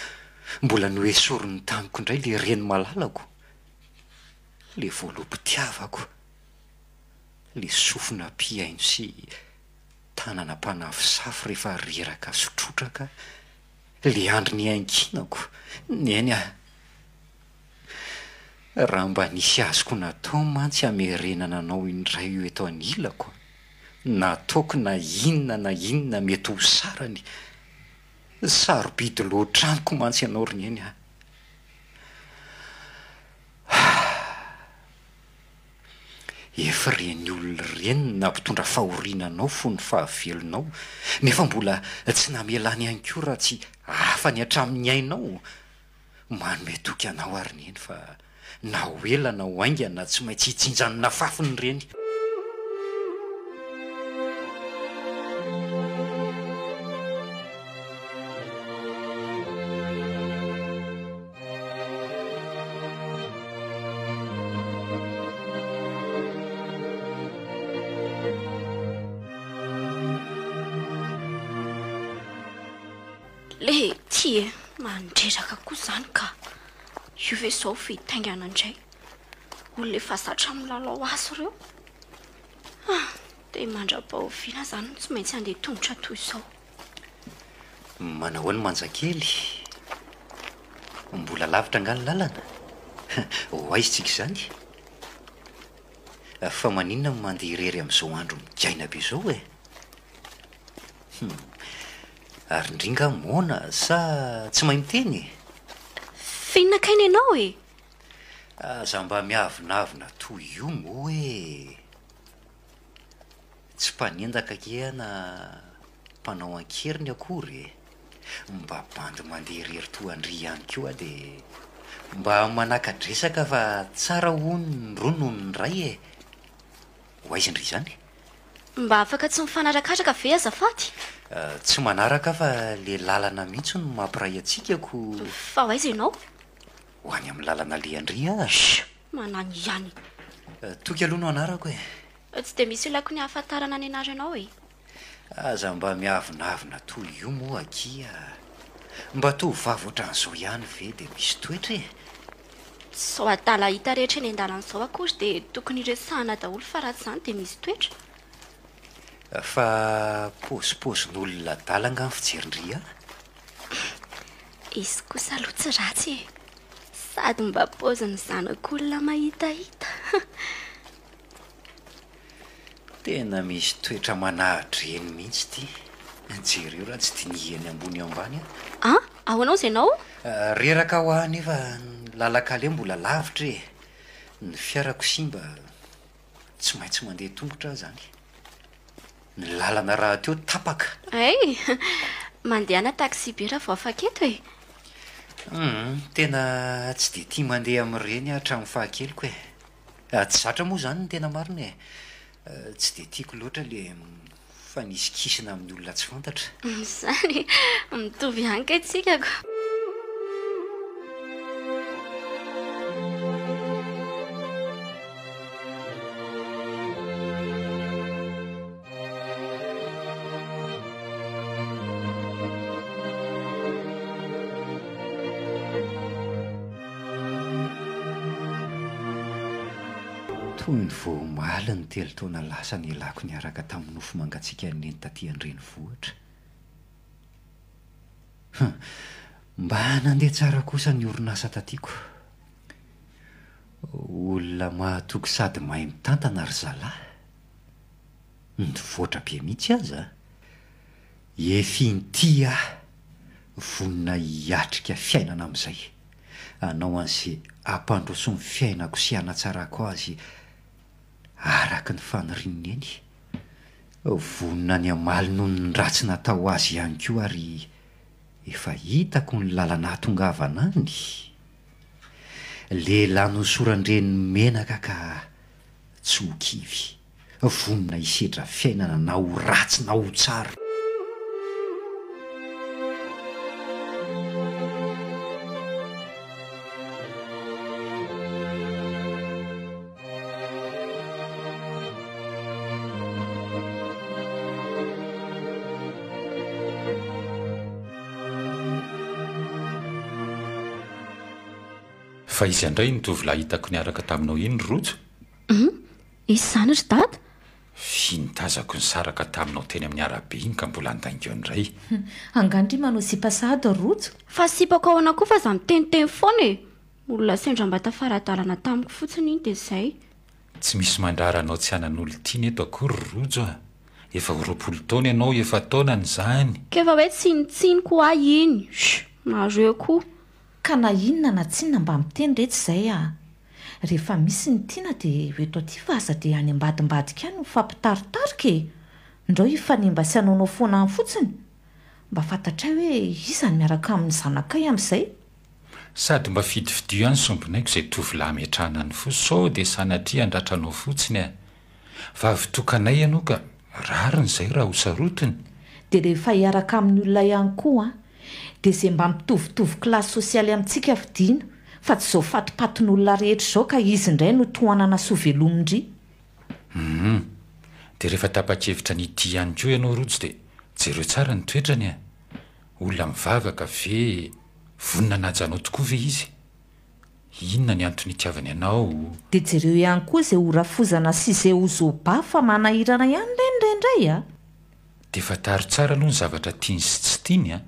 mbola noesoriny tamiko indray ilay reny malalako. Le voaloham-pitiavako, le sofina mpihaino sy tanana mpanafosafo rehefa reraka sy trotraka, le andry niankinako, Neny a! Raha mba nisy azoko natao mantsy hamerenana anao indray ho eto anilako, nataoko na inona na inona mety ho sarany, sarobidy loatra amiko mantsy ianao ry Neny a! Efa ireny olona ireny no nampitondra fahoriana anao fony fahavelonao, nefa mbola tsy namelany ihany koa raha tsy afany hatramin'ny ainao. Manome toky anao ary Neny fa na ho ela na ho haingana tsy maintsy hijinja ny nafafiny ireny.
Le ty e, mandreraka koa zany ka. Io ve zao vitaingana indray. Olona efa zatra milalao azy ireo. Ah, dia mandra-pahoviana zany no tsy maintsy handeha tongotra toy izao.
Manahoana Manjakely? Mbola lavitra angaha ny lalana? Ho aiza tsika izany? Fa maninona no mandeha irery amin'izao andro migaina be izao e? Hum, ary ndry nga moana sa tsy mahay miteny e?
F'inona kay nenao e?
Aza mba miavonavona toy io moa e! Tsy mpanendaka akia na mpanao an-keriny akory e! Mba bandy mandeha irery toa an-dry ihany koa aho dia. Mba manaka-dresaka fa tsara hono ny roa noho ny iray e! Ho aiza ndry izany?
Mba afaka tsy mifanarakaraka ve azafady?
Tsy manaraka aho fa le lalana mihitsy no mampiray antsika ko.
Fa ho aiza ianao?
Ho any amin'ny lalana alehan-dry aho.
Shh! Manany ihany.
Toky aloha no anarako e.
Tsy dia misy ilaiko ny hahafantarana ny anaranao e.
Aza mba miavonavona toy io moa akia. Mba tovovavy ohatran'izao ihany ve dia misy toetra e?
Tsy izao adala hita rehetra eny an-dalana izao akory dia tokony hiresahana daholo fa raha tsy izany dia misy toetra.
Fa paozipaozin'olona adala angaha ny fijerin-dry ahy?
Izy kosa aloha tsy ratsy e! Sady mba paozin'ny zanak'olona mahitahita.
Tena misy toetra manaha-dreny mihitsy ity. Jereo raha tsy dinihany ambony ambany aho.
An! Ahoana ozy ianao?
Reraka aho aho nefa ny lalan-kaleha mbola lavitra e! Ny fiarako simba, tsy maintsy mandeha tongotra aho izany. Ny lalana rahateo tapaka.
Hay! Mandehana taxi-be raha vao afaka eto e!
Hum, tena tsy dia tia mandeha amin'ireny aho hatramin'ny fahakeliko e! Tsy zatra moa izany ny tena marina e! Tsy dia tiako loatra ilay mifanisikisina amin'ny olona tsy fantatra.
Izany e! Mitovy ihany kay tsika ko!
Toy ny vao omaly ny telo taona lasa nialako niaraka tamin'ny nofo mangatsiakan'i Neny taty an-drenivohitra. Hum, mba nandeha tsara kosa ny orinasa taty ko. Olona mahatoky sady mahay mitantana ry zalahy. Nivoatra be mihitsy aza. Efa inty aho vonona hiatrika fiainana amin'izay. Hanao an'izay hampandroso ny fiainako sy hanatsarako azy araka ny fanirian'i Neny. Vonona ny hamaly noho ny ratsy natao azy ihany koa ary efa hitako ny lalana hahatongavana any. Lehilahy nohosoran-dreniny menaka ka tsy ho kivy. Vonona hisedra fiainana na ho ratsy na ho tsara.
Fa iza indray iny tovolahy hitako niaraka taminao iny ry Rojo?
Hum, iza izany ry dada?
F'iny tazako nisaraka taminao teny amin'ny arabe iny ka mbola andaingo indray.
Angaha ndry manao sipa sahady ry Rojo?
Fa sipako ahoana koa fa za miteniteny foana e! Olona sendra mba tafara-dalana tamiko fotsiny iny dia izay.
Tsy misy mandrara anao tsy hanan'olon-tiana eto akory ry Rojo a! Efa ho 20 taona ianao, efa taonany izany.
K'efa hoe tsinotsinoko hoa iny! Shh! Nareo koa.
Ka na inona na tsinona mba miteny re tsy izay ah! Rehefa misy ny tiana dia ho eto aty fa aza dia any ambadimbadika any mifampitaritarika e! Ndrao hifanimba sy hanaonao foana any fotsiny! Mba fantatray hoe iza no miaraka amin'ny zanakay amin'izay?
Sady mba fidifidio ihany sombinaiko izay tovolahy ametrahana ny fo sao dia sanatria handratra anao fotsiny ah! Vavy tokanay ianao ka rariny izay raha ho sarotiny.
Dia rehefa hiaraka amin'ny olona ihany koa an, dia izay mba mitovitovy classe sociale amintsika fidiana, fa tsy izao fatipatin'olona rehetra izao ka izy indray no tohanana sy ho velomin-dry.
Humm. Dia rehefa tapa-kevitra ny hitia ihany koa ianao Rojo dia jereo tsara ny toetrany a! Olona mivavaka ve, vonona hanaja anao tokoa ve izy? Inona ny antony itiavany anao?
Dia jereo ihany koa izay ho rafozana sy izay ho zoba fa manahirana ihany ireny indraindray a!
Dia fantaro tsara aloha ny zavatra tiany sy tsy tiany a!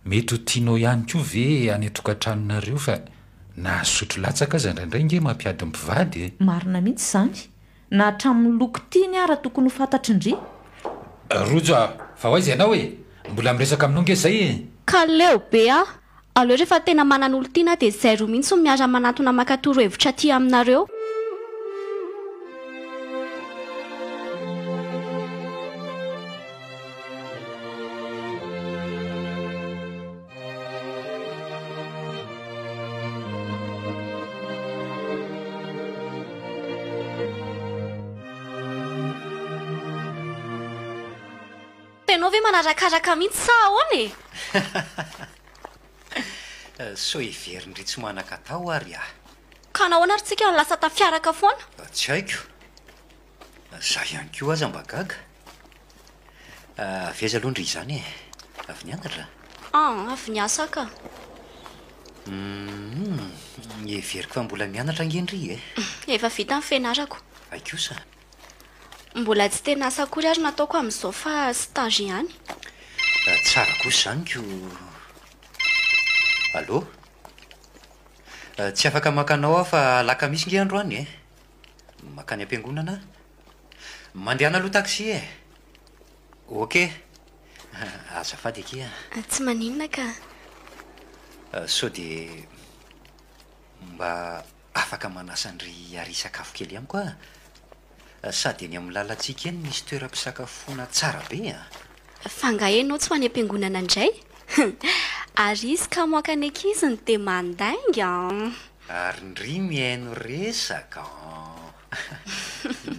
Mety ho tianao ihany koa ve any an-tokantranonareo fa na sotro latsaka aza indraindray nge mampiady ny mpivady e!
Marina mihitsy izany. Na hatramin'ny loko tiany ara tokony ho fantatry ndry.
Rojo a! Fa ho aiza ianao e? Mbola miresaka aminao nge zay e!
Ka leo be aho! Aleo rehefa tena manan'olon-tiana dia zay roa mihitsy no miara-manantona maka torohevitra aty aminareo. ianao ve manarakaraka mihitsy sa ahoana e?
Sao heverin-dry tsy manan-katao ary aho.
Ka nahoana ary tsika no lasa tafiaraka foana?
Tsy haiko. Za ihany koa aza mba gaga. Avy aiza aloha ndry izany e? Avy nianatra?
An, avy niasa ka.
Humm, heveriko fa mbola mianatra ange ndry e.
Efa vita ny fianarako.
Hay kosa.
Mbola tsy tena asa akory ary no ataoko amin'izao fa stage ihany.
Tsara kosa izany ko. Allô? Tsy afaka maka anao aho fa alakamisy nge androany e. Mankany am-piangonana aho. Mandehana aloha taxi e. Ok. Azafady akia.
Tsy maninona ka.
Sao dia mba afaka manasa an-dry Ary hisakafo kely amiko aho? Sady eny amin'ny lalantsika eny misy toeram-pisakafoana tsara be an!
Fa angaha ianao tsy ho any am-piangonana indray? Ary izy kamo haka ny ankiziny dia mandainga an!
Ary ndry mihaino resaka an!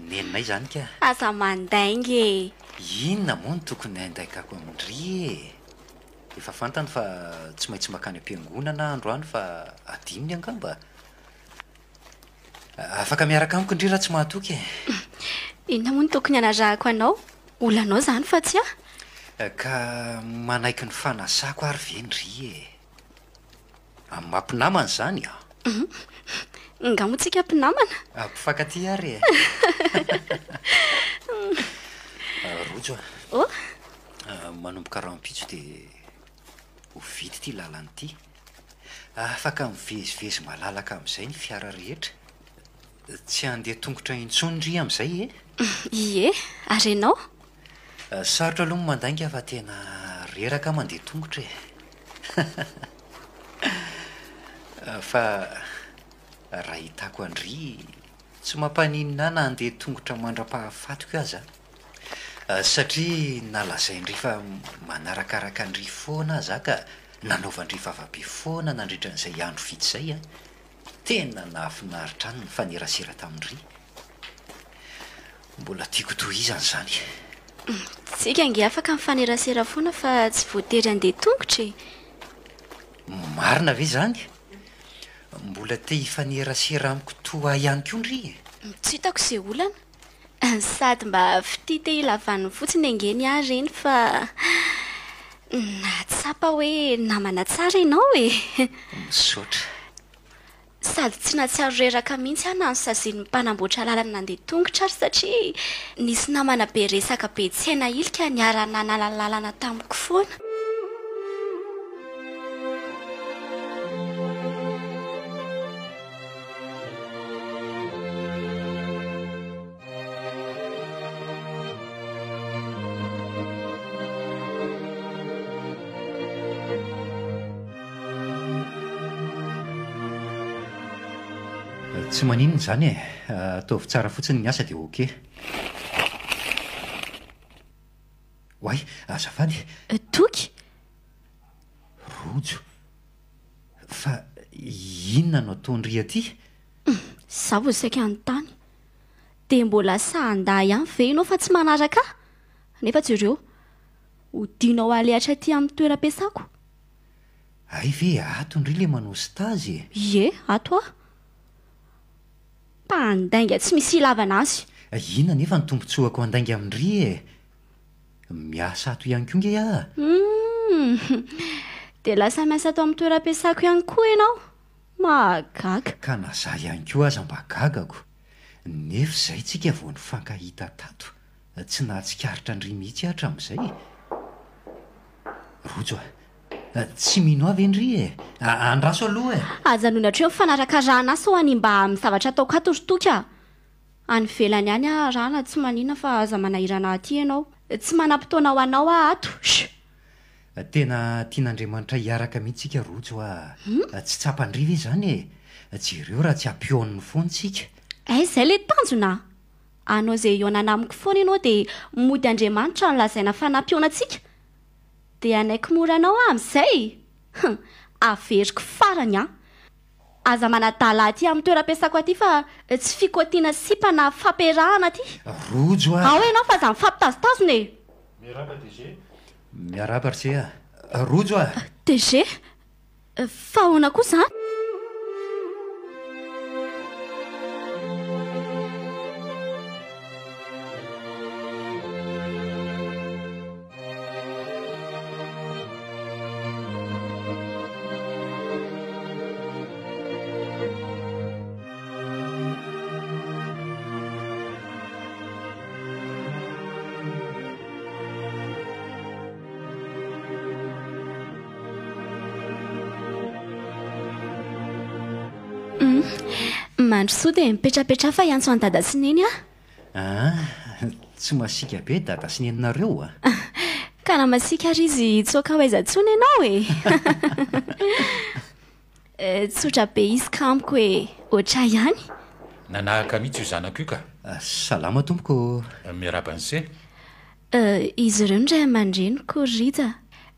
Neninay izany ka!
Aza mandainga e!
Inona moa no tokony handaingako amin-dry e? Efa fantany fa tsy maintsy mankany am-piangonana aho androany fa adinony angamba? Afaka miaraka amiko ndry raha tsy mahatoky e!
Inona moa no tokony hanarahako anao? Olanao izany fa tsy ahy.
Ka manaiky ny fanasako ary ve ndry e? Amin'ny maha mpinamana izany an!
Nga moa tsika mpinamana?
Mpifankatia ary e! Rojo a!
Oh!
Manomboka rahampitso dia ho vita ity lalana ity. Afaka mivezivezy malalaka amin'izay ny fiara rehetra. Tsy handeha tongotra intsony ndry amin'izay e!
Ie, ary ianao?
Sarotra aloha ny mandainga fa tena reraka aho mandeha tongotra e! Fa raha hitako an-dry, tsy mampaninona ahy na handeha tongotra mandra-pahafatiko aza. Satria na lazain-dry fa manarakaraka an-dry foana aza aho ka nanaovan-dry vava be foana nandritra an'izay andro vitsy izay an! Tena nahafinaritra ahy ny nifanerasera tamin-dry. Mbola tiako tohizana izany.
Tsika ange afaka mifanerasera foana fa tsy voatery handeha tongotra e!
Marina ve izany? Mbola te hifanerasera amiko toa ahy ihany koa ndry e!
Tsy hitako izay olana. Sady mba fitia te hila vaniny fotsiny ange ny ahy ireny fa nahatsapa hoe namana tsara ianao e!
Misaotra.
Sady tsy nahatsiaro reraka mihitsy aho na nosazian'ny mpanamboatra lalana nandeha tongotra ary satria nisy namana be resaka be tsy hay nahilika niara-nanala lalana tamiko foana.
Tsy maninona izany e! Ataovy tsara fotsiny ny asa dia ok. Oay, azafady!
Toky!
Rojo, Fa inona no ataon-dry aty?
Izaho vao saika hanontany. Dia mbola sahy handà ihany ve ianao fa tsy manaraka ahy? Nefa jereo, hodianao alehatra aty amin'ny toeram-piasako.
Hay ve ato ndry le manao stage e?
Ie, ato aho. Mpandainga tsy misy ilavana azy.
Inona anefa ny tombontsoako handainga amin-dry e? Miasa ato ihany koa nge aho.
Humm! Dia lasa miasa ato amin'ny toeram-piasako ihany koa ianao? Mahagaga.
Ka na za ihany koa aza mba gagako. Nefa izay tsika vao nifankahita tato, tsy nahatsikaritra an-dry mihitsy aho hatramin'izay. Rojo a! Tsy mino ahy ve ndry e? Andraso aloha e!
Ajanony hatreo ny fanarakarahana ahy sao hanimba amin'ny zavatra ataoko ato ry Toky a! Any ivelany any aho rana tsy manina fa aza manahirana ahy aty ianao. Tsy manam-potoana ho anao aho ato. Shh!
Tena tian'Andriamanitra hiaraka mihitsy tsika Rojo a! Tsy tsapan-dry ve izany e? Jereo raha tsy hampihaoniny foana tsika.
Aiza izay ilay tanjona? Hanao izay hihaonana amiko foana ianao dia mody Andriamanitra no lazaina fa nampihaona antsika? Dia hanaiky mora anao aho amin'izay? Hum! Averiko farany an! Aza manadala aty amin'ny toeram-piasako aty fa tsy fikotiana sipa na fampiarahana aty.
Rojo a!
Ao ianao fa aza mifampitazotazona e!
Miarahaba DG.
Miarahaba ry se a! Rojo a!
DG, Fa ahoana koa izany? Mandrosoa dia mipetrapetraha fa hiantso an'i Dada sy Neny aho.
Ah, tsy masiaka be Dada sy Neninareo a!
Ka raha masiaka ary izy hitsoaka ho aiza intsony ianao e! Tsotra be izy ka amiko e, ohatr' ahy ihany.
Nanahaka mihitsy io zanako io ka.
Salama tompoko ô.
Miarahaba an'se.
Izy ireo no ray aman-dreniko ry Rija.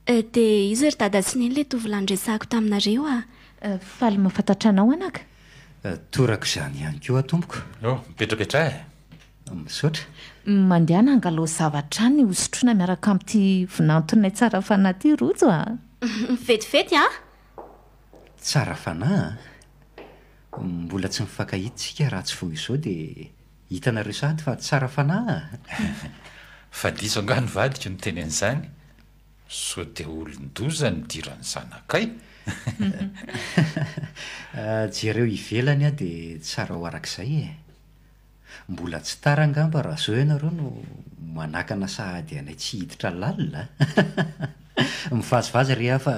Dia izy ry dada sy neny ilay tovolahy niresahako taminareo a.
Faly mahafantatra anao anaka.
Toraka izany ihany koa tompoko.
Oh, mipetrapetraha e.
Misaotra.
Mandehana angalao zavatra any hosotroina miaraka amin'ity vinantonay tsara fanahy ity Rojo a.
Vetivety an!
Tsara fanahy an! Mbola tsy mifankahita isika raha tsy vao izao dia hitanareo sahady fa tsara fanahy an!
Fa diso angaha ny vadiko niteny an'izany? Sao dia olon-doza no idiran'ny zanakay?
Jereo ivelany aho dia tsara ho arak'izay e! Mbola tsy tara angamba raha zao ianareo no manakana sahady anay tsy hiditra lalina a! Mivazivazy re aho fa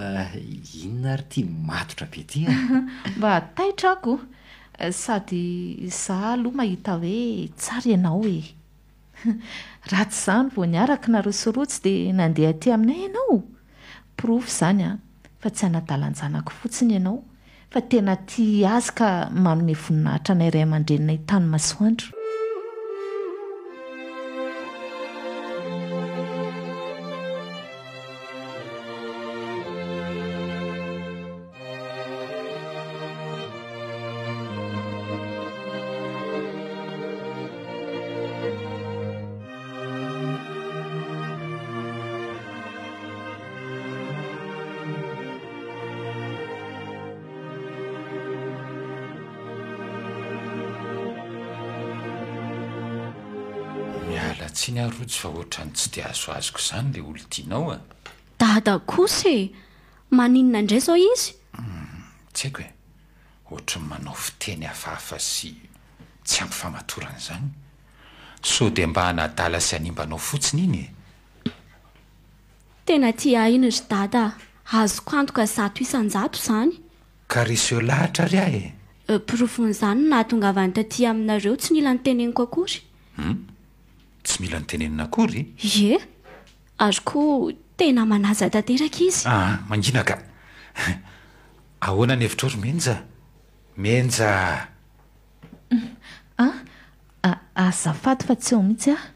inona ary ity matotra be ity a!
Mba taitra aho ko! Sady za aloha mahita hoe tsara ianao e! Raha tsy izany vao niaraka nareo sy Rojo dia nandeha aty aminay ianao? Porofo izany an, fa tsy hanadalan-janako fotsiny ianao fa tena tia azy ka manome voninahitra anay ray aman-dreninay tany masoandro.
Miala tsiny aho Rojo fa ohatran'ny tsy dia azoazoko izany ilay olon-tianao a!
Dada kosa e! Maninona indray izao izy?
Tsy haiko e! Ohatry ny manao fiteny hafahafa sy tsy ampy famatorana izany. Sao dia mba hanadala sy hanimba anao fotsiny iny e!
Tena tia ahy iny ry Dada a! Azoko antoka 100% izany.
Ka reseo lahatra ary aho e!
Porofon'izany ny nahatongavany taty aminareo tsy nila noteneniko akory.
Hum? Tsy mila notenenina akory?
Ie! Ary koa tena manaja tanteraka izy.
Aa, mangina ka! Ahoana ny hevitrao ry Menja? Menja!
A, azafady fa tsy eo mihitsy aho.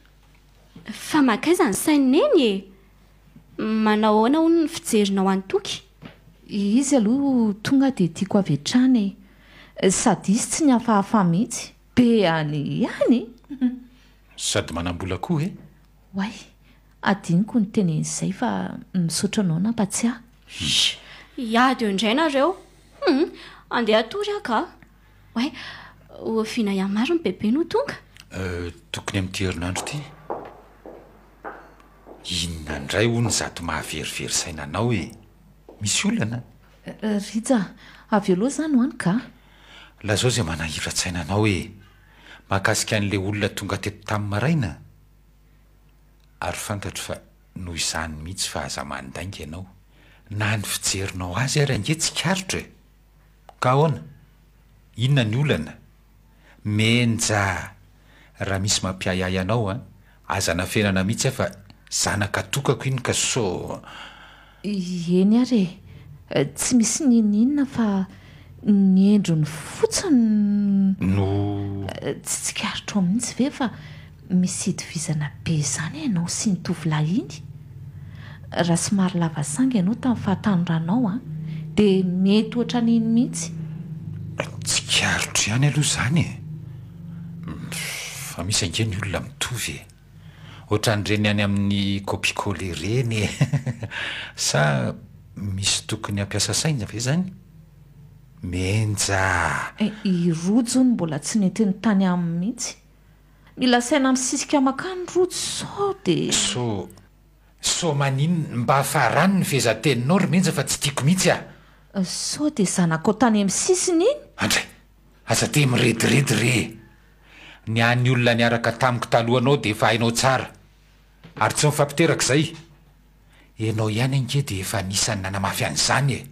Fa mankaiza ny sain'i Neny e? Manao ahoana hono ny fijerinao an'i Toky?
Izy aloha tonga dia tiako avy hatrany e. Sady izy tsy nihafahafa mihitsy. Be any ihany!
Sady manam-bola koa e!
Oay, adinoko ny teny an'izay fa misaotra anao nampatsiahy.
Sh! Hiady eo indray nareo. Hum! Andeha hatory aho ka. Oay, oviana ihany marina bebe no tonga?
Euh, tokony amin'ity herinandro ity. Inona indray hono izato mahaverivery saina anao e? Misy olana?
Rija, avy eo aloha za no any ka.
Lazao izay manahiran-tsaina anao e! Mahakasika an'ilay olona tonga teto tamin'ny maraina? Ary fantatro fa noho izany mihitsy fa aza mandainga ianao. Na ny fijerinao azy ary ange tsikaritro e! Ka ahoana? Inona ny olana? Menja! Raha misy mampiahiahy anao an, aza anafenana mihitsy aho fa zanaka tokako iny ka sao.
Eny ary e! Tsy misy n'inon'inona fa ny endriny fotsiny
no.
Tsy tsikaritrao mihitsy ve fa misy itovizana be izany ianao sy iny tovolahy iny? Raha somary lava sanga ianao tamin'ny fahatanoranao an, dia mety ohatran'iny mihitsy.
Tsikaritro ihany aloha izany e! Fa misy ange ny olona mitovy e! Ohatran'ireny any amin'ny copie-coller ireny e! Sa misy tokony hampiasa saina ve izany? Menja a!
I Rojo hono mbola tsy nentiny tany aminy mihitsy. Mila saina misisika makany Rojo sao dia.
Sao, sao maninona? Mba farano ny fehezanteninao ry Menja fa tsy tiako mihitsy a!
Sao dia zanakao tany amin'ny sisiny iny?
Andray! Aza dia mirediredy re e! Ny an'ny olona niaraka tamiko talohanao dia efa hainao tsara. Ary tsy mifampiteraka izay. Ianao ihany ange dia efa anisan'ny nanamafy an'izany e!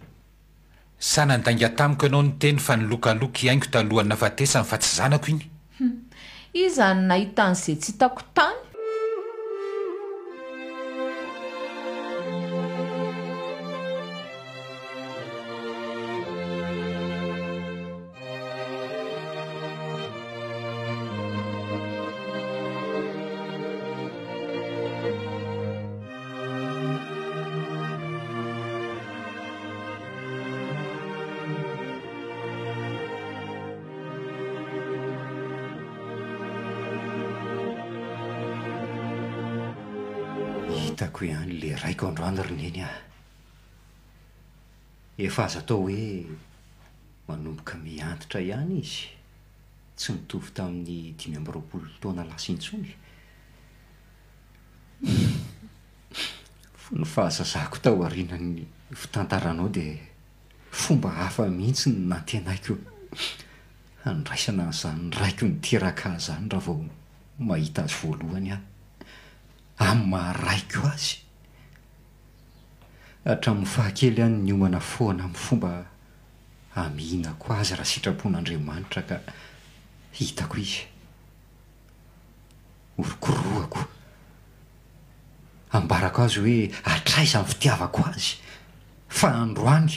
Sa nandainga tamiko ianao niteny fa nilokaloka i Haingo talohan'ny nahafatesany fa tsy zanako iny?
Hum. Iza no nahita an'izay tsy hitako tany?
Hitako ihany le raiko androany ry neny ah. Efa azo atao hoe manomboka miha-antitra ihany izy, tsy mitovy tamin'ny 25 taona lasa intsony. Ny fahazazako tao aorianan'ny fitantaranao dia fomba hafa mihitsy no nantenaiko handraisana an'izany raiko niteraka ahy izany raha vao mahita azy voalohany aho, amin'ny maha raiko azy. Hatramin'ny fahakely aho no niomana foana amin'ny fomba hamihinako azy raha sitrapon'Andriamanitra ka hitako izy. Orokorohako. Ambarako azy hoe hatraiza ny fitiavako azy, fa androany,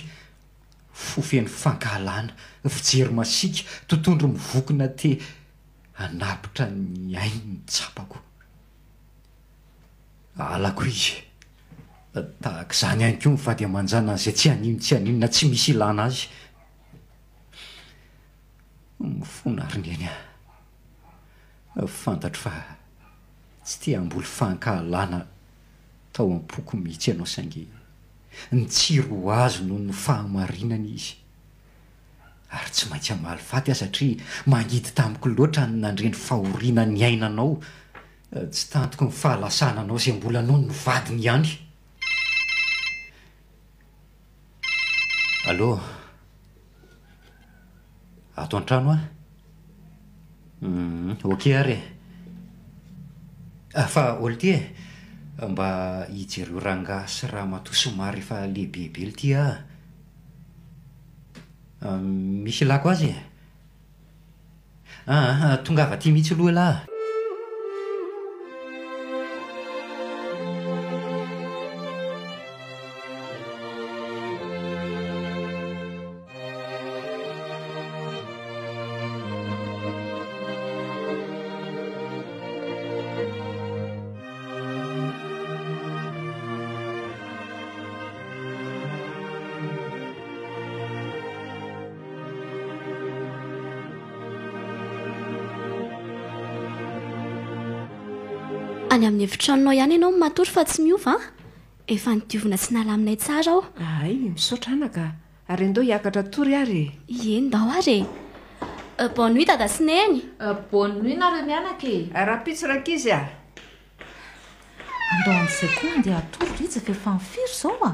fo feno fankahalana, fijery masiaka, totohondry mivokona te hanapitra ny ainy ny tsapako. Halako izy. Tahaka izany ihany koa ny vady aman-janany izay tsy haninontsy haninona tsy misy ilana azy. Mifona ry Neny a. Fantatro fa tsy te hamboly fankahalana tao am-poko mihitsy ianao saingy nitsiry ho azy noho ny fahamarinana izy. Ary tsy maintsy hamaly faty aho satria mangidy tamiko loatra ny nandre ny fahoriana niainanao. Tsy tantiko ny fahalasananao izay mbola noho ny vadiny ihany. Allô? Ato an-trano aho. Hum, ok ary e. Ah, fa Olty e, mba ijereo rangahy sy ramatoa somary efa lehibebe lty ah. Misy ilako azy e. Aa, tongava aty mihitsy aloha elah a!
Any amin'ny efitranonao ihany ianao no matory fa tsy miova an! Efa nodiovina sy nalaminay tsara aho.
Hay, misaotra anaka a! Ary andao hiakatra hatory ary e!
Ie, ndao ary e! Bonne nuit dada sy neny!
Bonne nuit nareo mianaka e!
Rahampitso rankizy a!
Andao amin'izay koa andeha hatory Rija fa efa firy izao a!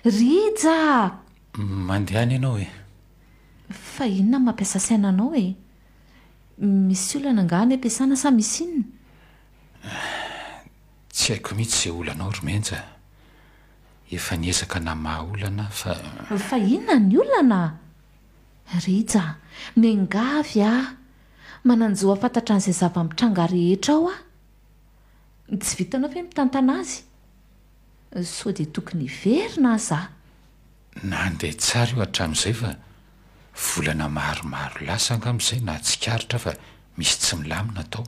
Rija a!
Mandehana ianao e!
Fa inona no mampiasa saina anao e? Misy olana angaha any am-piasana sa misy inona?
Tsy haiko mihitsy izay olanao ry Menja a! Efa niezaka namaha olana aho fa.
Fa inona ny olana? Rija a! Miangavy aho! Manan-jo hahafantatra an'izay zava-mitranga rehetra ao aho. Tsy vitanao ve mitantana azy? Sao dia tokony hiverina aza aho.
Nandeha tsara io hatramin'izay fa volana maromaro lasa angamba izay nahatsikaritra fa misy tsy milamina tao.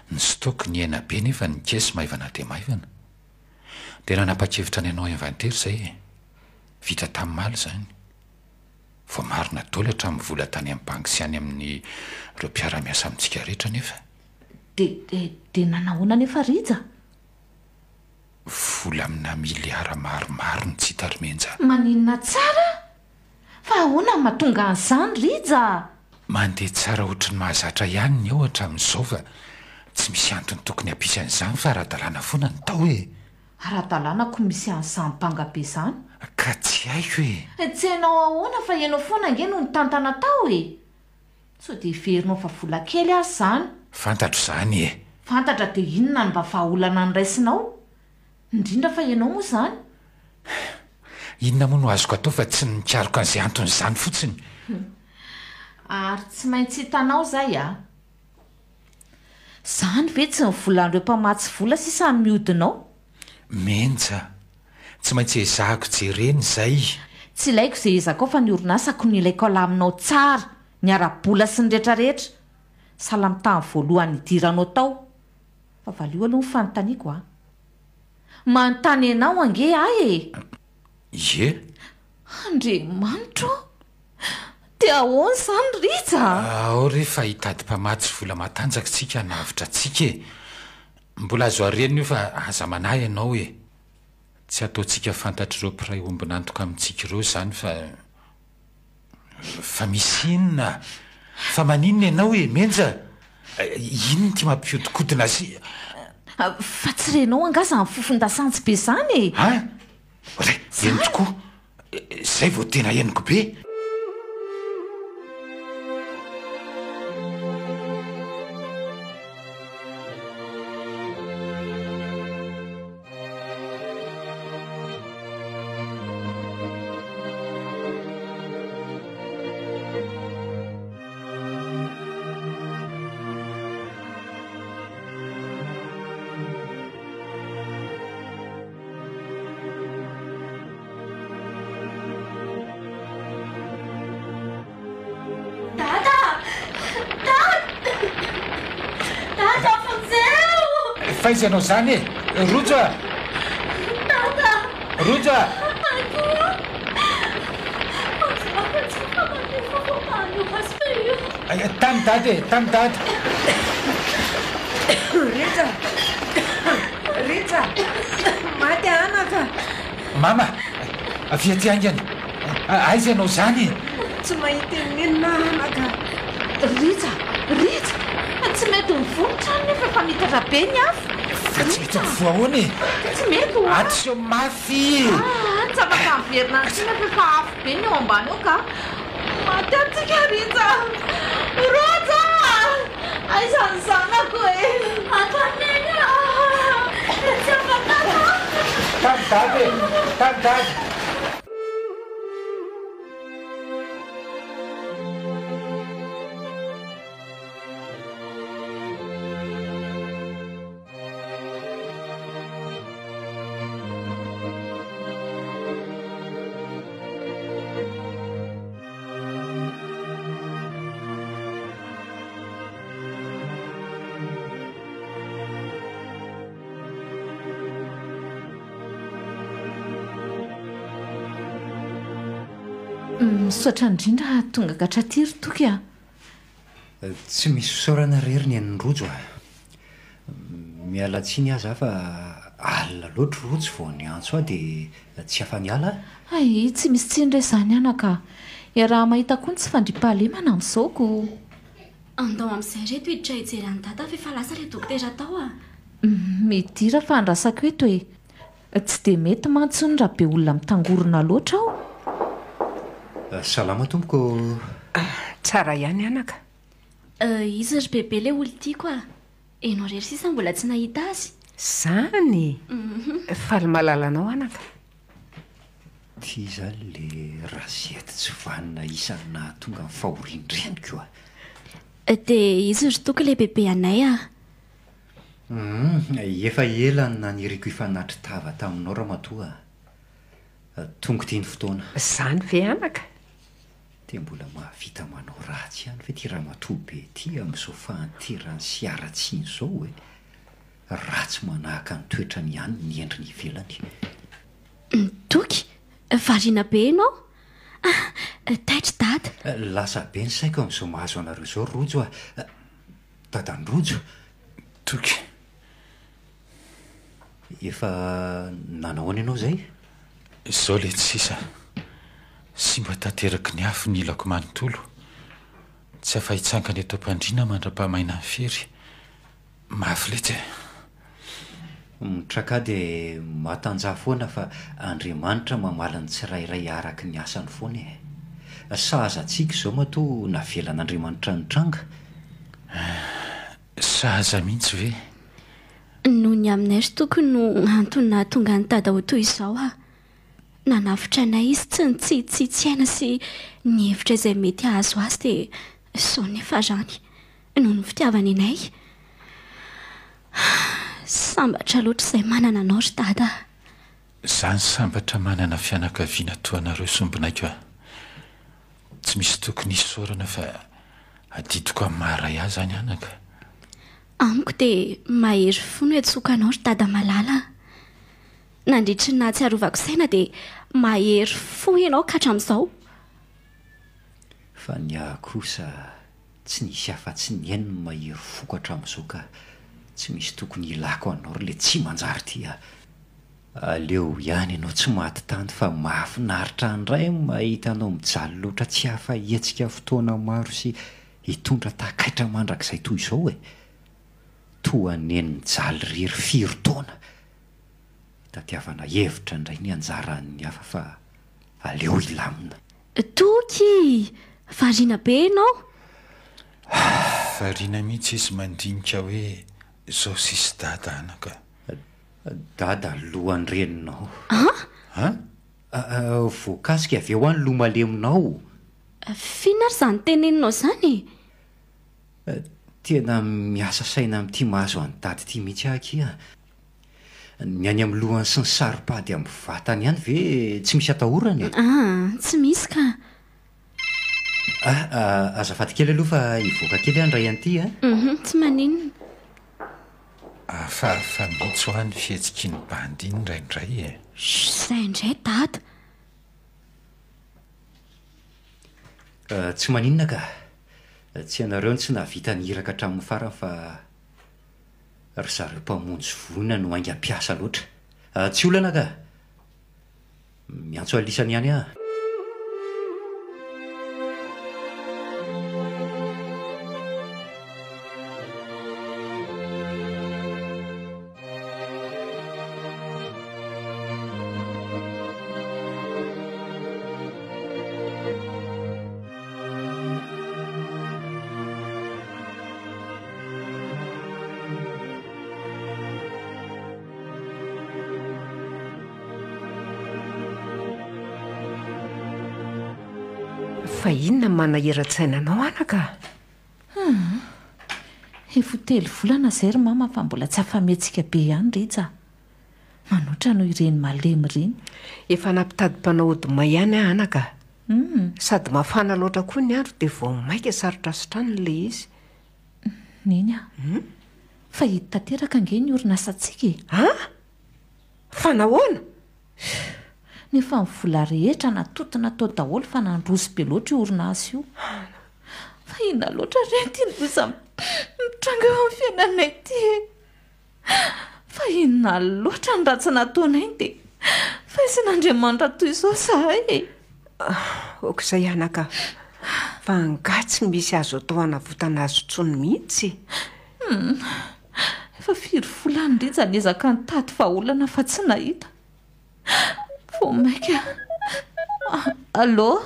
Ny stock nihena be nefa ny caisse maivana dia maivana. Dia nanapa-kevitra ny hanao inventaire izay e. Vita tamin'ny maly izany. Voamarina daholo hatramin'ny vola tany amin'ny banky sy any amin'ireo mpiara-miasa amintsika rehetra nefa.
Dia, dia nanahoana anefa Rija?
Vola amina miliara maromaro no tsy hita ry Menja.
Maninona tsara? Fa ahoana no mahatonga an'izany Rija a?
Mandeha tsara ohatry ny mahazatra ihany ny eo hatramin'izao fa tsy misy antony tokony hampisy an'izany fa ara-dalàna foana ny tao e!
Ara-dalàna ko misy an'izany banga be izany.
Ka tsy haiko e!
Tsy hainao ahoana fa ianao foana ange no nitantana tao e! Sao dia heverinao fa vola kely aza izany?
Fantatro izany e!
Fantatra dia inona no mba vahaolana noraisinao? Indrindra fa ianao moa izany?
Inona moa no azoko atao fa tsy ny mikaroka an'izay anton'izany fotsiny?
Ary tsy maintsy hitanao izay a! Izany ve tsy ny volan'ireo mpamatsy vola sisa no mihodina ao?
Menja, tsy maintsy ezahako jerena izay.
Tsy ilaiko izay ezakao fa ny orinasako no ilaiko alaminao tsara, ny ara-bola sy ny retraretra. Sahala amin'ny tamin'ny voalohany nidiranao tao. Fa valio aloha ny fanontaniako a! Manontany anao ange aho e!
Ie.
Andriamanitro ô! Dia ahoana izany Rija a?
Ao re fa hitady mpamatsy vola matanjaka tsika hanavotra antsika e! Mbola azo arenina io fa aza manahy ianao e! Tsy ataontsika fantatr'ireo mpiray ombon'antoka amintsika ireo izany fa. Fa misy inona? Fa maninona ianao e, Menja? Inona ity mampihodinkodina sy.
Fa tsy renao angaha izany fofon-dasantsy be izany e?
An! Re, eny tokoa. Izay vao tena henoko be.
Dada! Dada! Dada vonjeo!
F'aiza ianao izany e? Rojo a!
Dada!
Rojo a!
Akoho! Vonjeo fa tsy afaka mandeha fa voabahan'io hazo be io.
Tany Dada e! Tany Dada!
Rija! Rija! Maty anaka!
Mama! Avia aty haingana! Aiza ianao izany e?
Tsy mahita inon'inona aho anaka!
Rija! Rija! Tsy mety mivoa ny trano nefa efa miitatra be ny afo!
Fa tsy mety mivoa ahoana e?
Tsy mety hoa!
Atsy mafy!
Ah! Tsy afaka miverina any intsony nefa efa afo be ny eo ambany eo ka! Maty antsika Rija! Rojo a! Aiza ny zanako e?
Ato aneny a! Tsy afaka ato!
Tany dada e! Tany dada!
Misaotra indrindra tonga hatraty ry Toky a!
Tsy misy fisaorana re ry Neny Rojo a! Miala tsiny aza aho fa alina loatra Rojo vao niantso ahy dia tsy afa-niala aho.
Hay, tsy misy tsiny re izany anaka a! Iaraha-mahita koa ny tsy fandriampahalemana amin'izao ko!
Andao amin'izay reto hiditra hijery an'i Dada fa efa lasa ilay dokotera tao a!
Midira fa andrasako eto e! Tsy dia mety mantsy hono raha be olona mitangorona loatra ao.
Salama tompoko ô!
Tsara ihany anaka.
Izy ry bebe ilay olon-tiako a! Enao irery sisa mbola tsy nahita azy.
Zany? Faly mahalala anao anaka.
Ty izany le razety tsy vanona isan'ny nahatonga ny fahorian-dreniko a!
Dia izy ry Toky ilay bebe anay a!
Humm, efa ela no naniriako hifanatri-tava taminao ramatoa a! Tonga ity ny fotoana.
Zany ve anaka?
Dia mbola mahavita manao ratsy ihany ve ity ramatoa be ity amin'izao fahanterany sy haratsiany izao e? Ratsy manahaka ny toetrany ihany ny endriny ivelany.
Toky, variana be ianao? Ah, taitra dada.
Lasa be ny saiko amin'izao mahazo anareo izao ry Rojo a! Dadan'i Rojo?
Toky.
Efa nanahoana ianao izay?
Izao letsy sisa. Simba tanteraky ny afo ny ilako manontolo. Tsy afa-hitsangana eto am-pandriana mandra-pahamaina ny fery. Mafy letsy e!
Mitraka dia matanjaha foana fa Andriamanitra mamaly ny tsirairay araka ny asany foana e! Sahaza antsika izao matoa navelan'Andriamanitra nitranga.
Sahaza mihitsy ve?
Noho ny aminay ry Toky no antony nahatonga an'i Dada ho toy izao aho. Nanavotra anay izy tsy nitsitsitsy aina sy nihevitra izay mety hahazo azy dia izao ny niafarany. Noho ny fitiavany anay. Sambatra loatra izay manana anao ry Dada a!
Zany sambatra manana fianakaviana toa anareo sombinaiko a! Tsy misy tokony hisaorana fa adidiko amin'ny maha ray ahy zany anaka.
Amiko dia mahery fo no iantsoako anao ry Dada malala a! Nandritry ny nahatsiarovako saina dia mahery fo ianao ka hatramin'izao.
Fa ny ahy kosa tsy nisy afa-tsy ny ainy no mahery foko hatramin'izao ka tsy misy tokony hilako anao ry le tsy manjary ty a! Aleo ihany ianao tsy maty tany fa mahafinaritra indray ny mahita anao mijaly loatra tsy afa-hetsika fotoana maro sy hitondra takaitra mandrakizay toy izao e! Toa neny nijaly irery firy taona. Itadiavana hevitra indray ny anjaran'ny hafa fa aleo hilamina.
Toky! Variana be ianao.
Variana mihitsy izy mandinika hoe izao sisy dada anaka.
Dada lohan'ny reninao.
An?
An?
Voakasika avy eo any loha maleminao.
F'inona ary izany teneninao izany e?
Tena miasa saina amin'ity mahazo an'i dada ity mihitsy aho akia. Ny any amin'ny lohany sy ny saro-pady amin'ny vatany ihany ve tsy misy atahorana e?
Aa, tsy misy ka.
Ah, azafady kely aloha fa hivoaka kely aho indray an'ity a.
Hum, tsy maninona.
Hafahafa mihitsy hoa ny fihetsik'iny bandy iny indraindray e.
Shh, izay indray dada.
Tsy maninona ka. Tsy ianareo no tsy nahavita ny iraka hatramin'ny farany fa Ry zareo mpamonjy voina no haingam-piasa loatra. Tsy olana ka! Miantso alisany ihany aho.
Fa inona no manahiran-tsaina anao anaka?
Hum. Efa ho telo volana izay ry mama fa mbola tsy afa-mihetsika be ihany Rija a. Manoatra noho ireny malemy ireny.
Efa nampitady mpanao ody may ihany aho anaka a.
Hum.
Sady mafana loatra koa ny andro dia vao mainka sarotra sitranina ilay izy.
Neny a! Fa hidy tanteraka ange ny orinasantsika e!
An! Fa nahoana?
Nefa ny vola rehetra natoto natao daholo fa nandroso be loatra io orinasa io. Fa inona loatra re ity loza mitranga eo amin'ny fiainanay ity e! Fa inona loatra ny ratsy nataonay dia faizin'Andriamanitra toy izao izahay e!
Aoka izay anaka, fa angaha tsy misy azo atao hanavotana azy intsony mihitsy?
Hum, efa firy volana Rija niezaka nitady vahaolana fa tsy nahita. Vao mainka. Allô?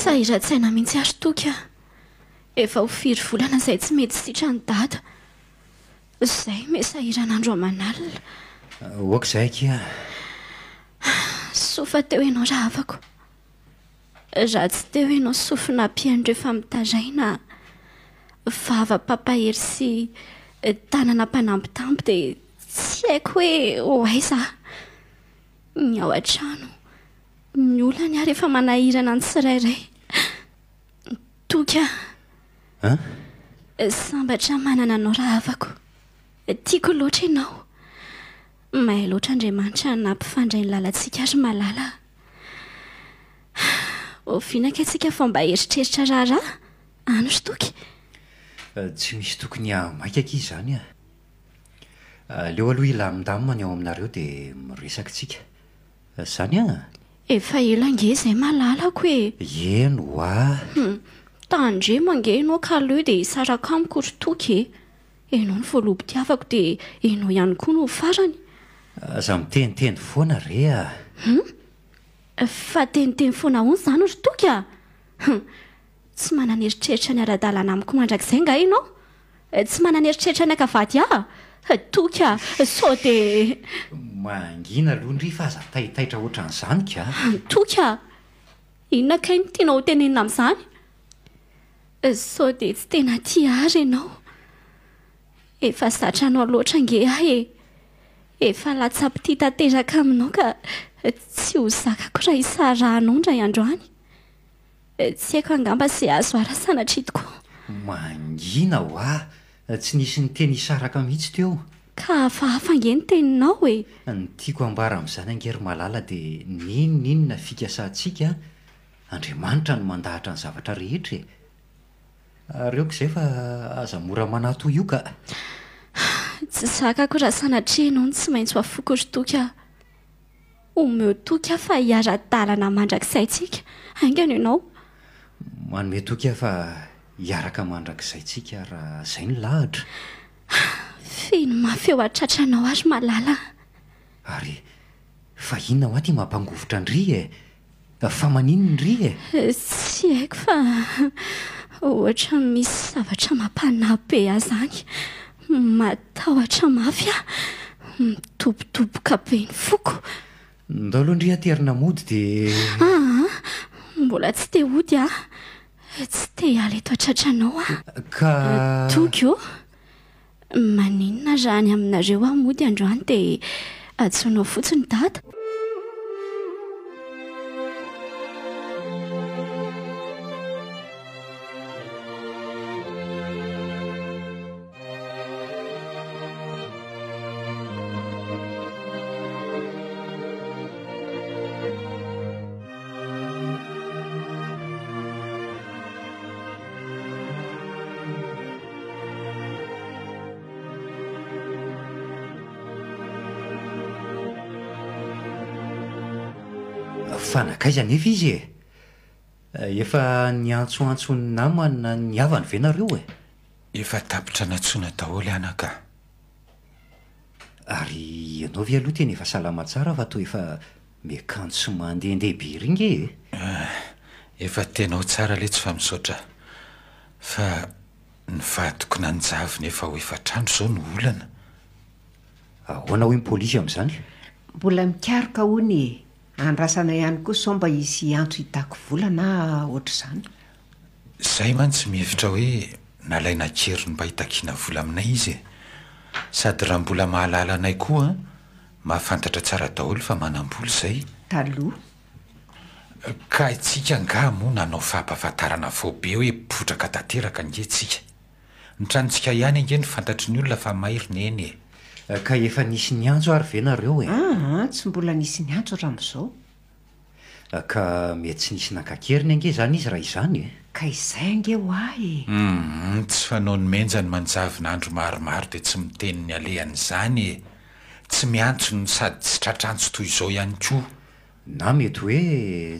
Sahiran-tsaina mihitsy aho ry Toky a! Efa ho firy volana izay tsy mety sitran'i Dada. Izay me sahirana andro aman'alina.
Ok izay akia.
Soa fa teo ianao rahavako. Raha tsy teo ianao sofina ampihaino rehefa mitaraina. Vava mpampahery sy tanana mpanambitamby dia tsy haiko hoe ho aiza aho. Ny ao an-trano, ny olany ary efa manahirana ny tsirairay. Toky a!
An?
Sambatra manana anao rahavako. Tiako loatra ianao. Mahay loatra Andriamanitra nampifandray ny lalantsika ry malala a! Oviana kay tsika vao mba hieritreritra raharaha? Any ry Toky?
Tsy misy tokony hahamaika akia izany a! Aleo aloha hilamindamina ny ao aminareo dia miresaka tsika. Izany an!
Efa ela ange izay malalako e!
Eny hoa!
Hum! Tandremo ange ianao ka aleo dia hisaraka amiko ry Toky e! Ianao no voaloham-pitiavako dia ianao ihany koa no ho farany.
Aza miteniteny foana re a!
Hum! Fa teniteny foana ahoana izany ry Toky a! Hum! Tsy manana eritreritra ny ara-dalàna amiko mandrakizay nga ianao? Tsy manana eritreritra ny haka vady ahy? Toky a! Sao dia.
Mangina aloha ndry fa aza taitaitra ohatran'izany ka!
Toky a! Inona kay no tianao hotenenina amin'izany? Sao dia tsy tena tia ahy ary ianao? Efa zatra anao loatra ange aho e! Efa latsa-pitia tanteraka aminao ka tsy ho zakako raha hisarahanao indray andro any. Tsy haiko angamba izay azo ara sanatria tokoa.
Mangina hoa! Tsy nisy niteny hisaraka mihitsy teo.
Ka hafahafa ange ny teninao e!
Ny tiako ambara amin'izany ange ry Malala dia n'inon'inona fikasantsika, Andriamanitra no mandahatra ny zavatra rehetra e! Ary aoka izay fa aza mora manahy toy io ka!
Tsy zakako raha sanatria ianao no tsy maintsy ho afoko ry Toky a! Omeo toky aho fa hiara-dalana mandrakizay tsika. Haingana ianao.
Manome toky aho fa hiaraka mandrakizay tsika raha izay no lahatra.
Feno mafy eo an-tratranao aho ry malala a.
Ary fa inona hoa ity mampangovitra an-dry e? Fa maninona ndry e?
Tsy haiko fa ohatran'ny misy zavatra mampanahy be ahy izany. Matahotra mafy aho. Midobodoboka be ny foko.
Ndao aloha ndry aterina mody dia.
Aa, mbola tsy te hody aho. Tsy te hiala eto an-tratranao aho.
Ka.
Toky ô! Maninona raha any aminareo aho mody androany dia antsoinao fotsiny dada?
Fa nankaiza anefa izy e? Efa niantsoantso ny namany na ny havany ve nareo e?
Efa tapitra nantsoina daholo anaka a!
Ary ianao ve aloha tena efa salama tsara fa toa efa miakanjo sy mandehandeha be ery nge e?
Ah, efa tena ao tsara letsy fa misaotra. Fa ny vadiko nanjavona efa ho efatr'andro izao no olana.
Ahoana hoy ny polisy amin'izany?
Mbola mikaroka hono e! Andrasana ihany koa sao mba hisy hiantso hitaky vola na ohatr'izany.
Zay mantsy mihevitra hoe nalaina an-keriny mba hitakiana vola aminay izy e! Sady raha mbola mahalala anay koa mahafantatra tsara daholo fa manam-bola izay.
Taloha.
Ka itsika angaha moa nanao fampahafantarana faobe hoe potraka tanteraka ange tsika. Ny tranontsika ihany ange no fantatry ny olona fa may ry neny e!
Ka efa nisy niantso ary ve nareo e?
Aa, tsy mbola nisy niantso hatramin'izao.
Ka mety tsy nisy naka an-keriny ange izany izy raha izany e!
Ka izay ange ho ahy e!
Humm, tsy fanaon'i Menja ny manjavona andro maromaro dia tsy miteny ny alehan'izany e! Tsy miantso no sady tsy tratr'antso toy izao ihany koa.
Na mety hoe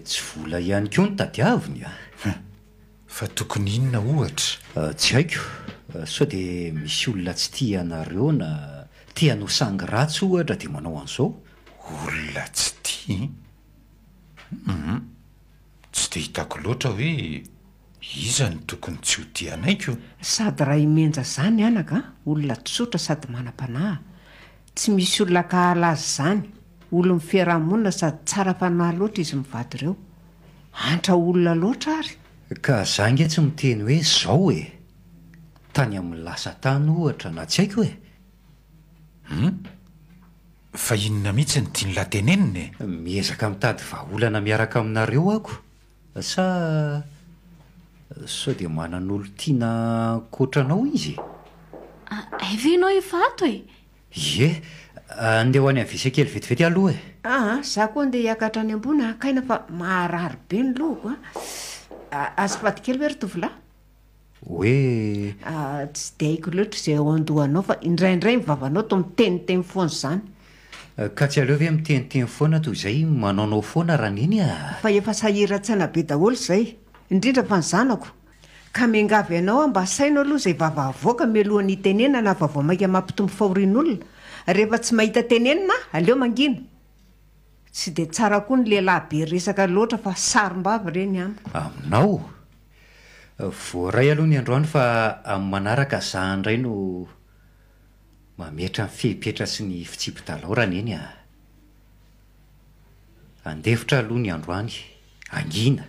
tsy vola ihany koa no tadiaviny a!
Hum, fa tokony inona ohatra?
Tsy haiko, sao dia misy olona tsy tia anareo na te hanao sangy ratsy ohatra dia manao an'izao?
Olona tsy tia? Humm, tsy dia hitako loatra hoe iza no tokony tsy ho tia anay ko!
Sady raha i Menja zany anaka an, olona tsotra sady manam-panahy, tsy misy olona ankahala azy zany, olon'ny fiaraha-monina sady tsara fanahy loatra izy mivady ireo. Antra olona loatra ary.
Ka za nge tsy miteny hoe zao e! Tany amin'ny lasa tany ohatra na tsy haiko e!
Hum? Fa inona mihitsy no tian'lah tenenina e?
Miezaka mitady vahaolana miaraka aminareo ako sa sao dia manan'olon-tiana ankoatra anao izy e?
Hay ve ianao efa ato e?
Ie, andeha ho any amin'ny WC kely vetivety aloha e!
Aa, za koa andeha hiakatra any ambony haka aina fa maharary be ny lohako a! Azafady kely ve ry tovolahy?
Hoe.
Tsy dia haiko loatra izay ao an-dohanao fa indraindray ny vavanao toa miteniteny foana izany.
Ka tsy aleo ve miteniteny foana toy izay manaonao foana Raneny a!
Fa efa sahiran-tsaina be daholo izay, indrindra fa ny zanako. Ka miangavy anao aho mba saino aloha izay vava avoaka mialohan'ny hitenenana fa vao mainka mampitombo fahorian'olona. Rehefa tsy mahita tenenina, aleo mangina. Tsy dia tsara koa ny lehilahy be resaka loatra fa sarom-bava ireny amiko.
Aminao? Voaray aloha ny androany fa amin'ny manaraka za indray no mametra ny fepetra sy ny fitsipi-dalao Raneny a! Andefitra aloha ny androany, angina.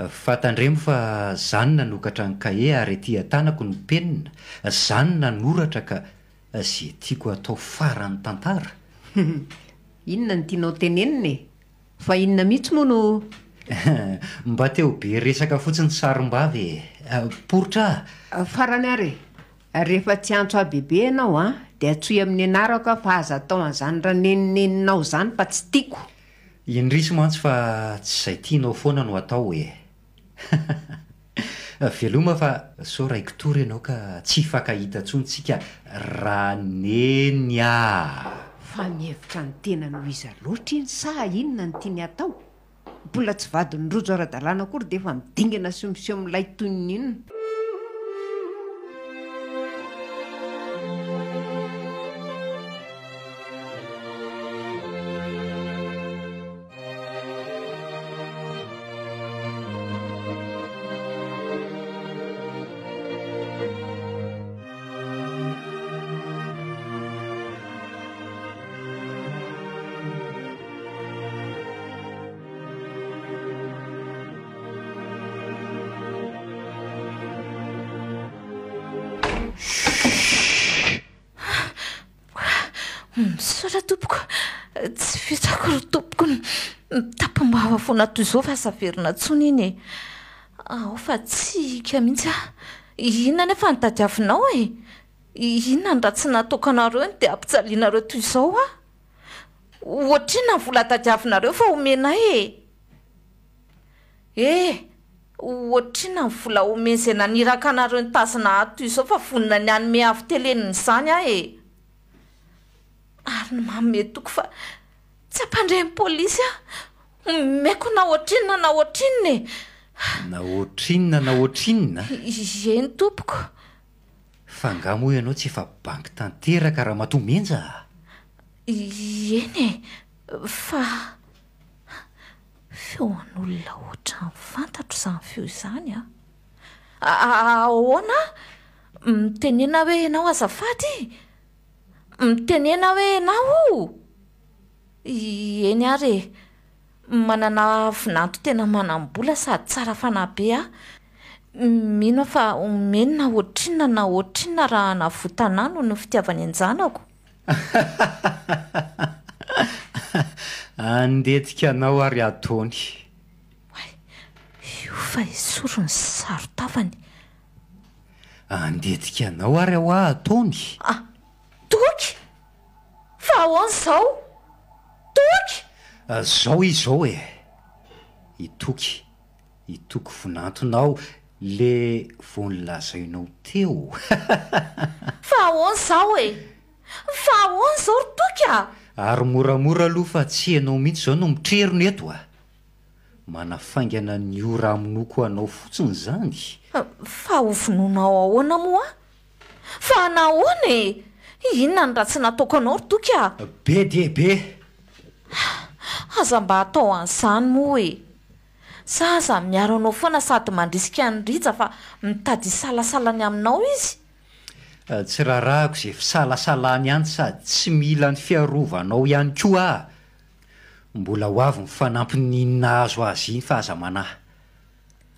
Fa tandremo fa za no nanokatra ny kahie ary aty an-tanako ny penina, za no nanoratra ka ze tiako atao faran'ny tantara.
Inona no tianao tenenina e? Fa inona mihitsy moa no.
Mba te ho be resaka fotsiny sarim-bavy e! Poritra
a! Farany ary e! Rehefa tsy hiantso ahy bebe ianao an, dia antsoy amin'ny anarako aho fa aza atao an'izany raneninenina izany fa tsy tiako.
Indrisy mantsy fa tsy izay tianao foana no atao e! Veloma fa sao raiki-tory ianao ka tsy hifankahita intsony tsika Raneny a!
Fa mihevitra ny tenany ho iza loatra iny sa inona no tiany hatao? Mbola tsy vadin'i Rojo ara-dalàna akory dia efa midingana sy miseho milay toy ny inona?
Misaotra tompoko, tsy vitako ry tompoko ny mitapim-bava foana toy izao fa aza averina intsony iny e. Ao fa tsy hika mihitsy aho. Inona anefa no tadiavinao e? Inona no ratsy nataoko anareo no dia ampijalianareo toy izao aho? Ohatrinona ny vola tadiavinareo fa omenay e? Eh! Ohatrinona ny vola omen'izay naniraka anareo nitazona ahy toy izao fa vonona ny hanome avo telenina izany aho e! Ary ny manome toky fa tsy hampandre ny polisy aho! Omeko na ohatrinona na ohatrinona e!
Na ohatrinona na ohatrinona?
Eny tompoko.
Fa angaha moa ianao tsy efa banky tanteraka ramatoa Menja a?
Eny e! Fa. Feon'olona ohatran'ny fantatro izany feo izany an! Ahoana? Mitenena hoe ianao azafady? Mitenena hoe ianao? Eny ary e! Manana vinanto tena manam-bola sady tsara fanahy be aho. Mino aho fa omeny na ohatrinona na ohatrinona raha hanavotana ahy noho ny fitiavany an-janako.
Andetika anao ary ataony.
Oay, io fa esory ny saron-tavany.
Andetika anao ary ahoa ataony.
Ah, Toky! Fa ahoana izao? Toky!
Zao izy zao e! I Toky, i Toky vinantonao le vao nolazainao teo.
Fa ahoana izao e? Fa ahoana izao ry Toky a?
Ary moramora aloha fa tsy ianao mihitsy izao no mitrerona eto a! Manafaingana ny ora hamonoako anao fotsiny izany.
Fa ho vonoinao ahoana moa aho? Fa nahoana e? Inona no ratsy nataoko anao ry Toky a?
Be dia be!
Aza mba atao an'izany moa e! Za aza miaro anao foana sady mandrisika an'i Rija fa mitady hisalasala ny aminao izy.
Tsy raharahako izay fisalasalany any sady tsy mila ny fiarovanao ihany koa aho. Mbola ho avy ny fanampin'iny nahazo azy iny fa aza manahy.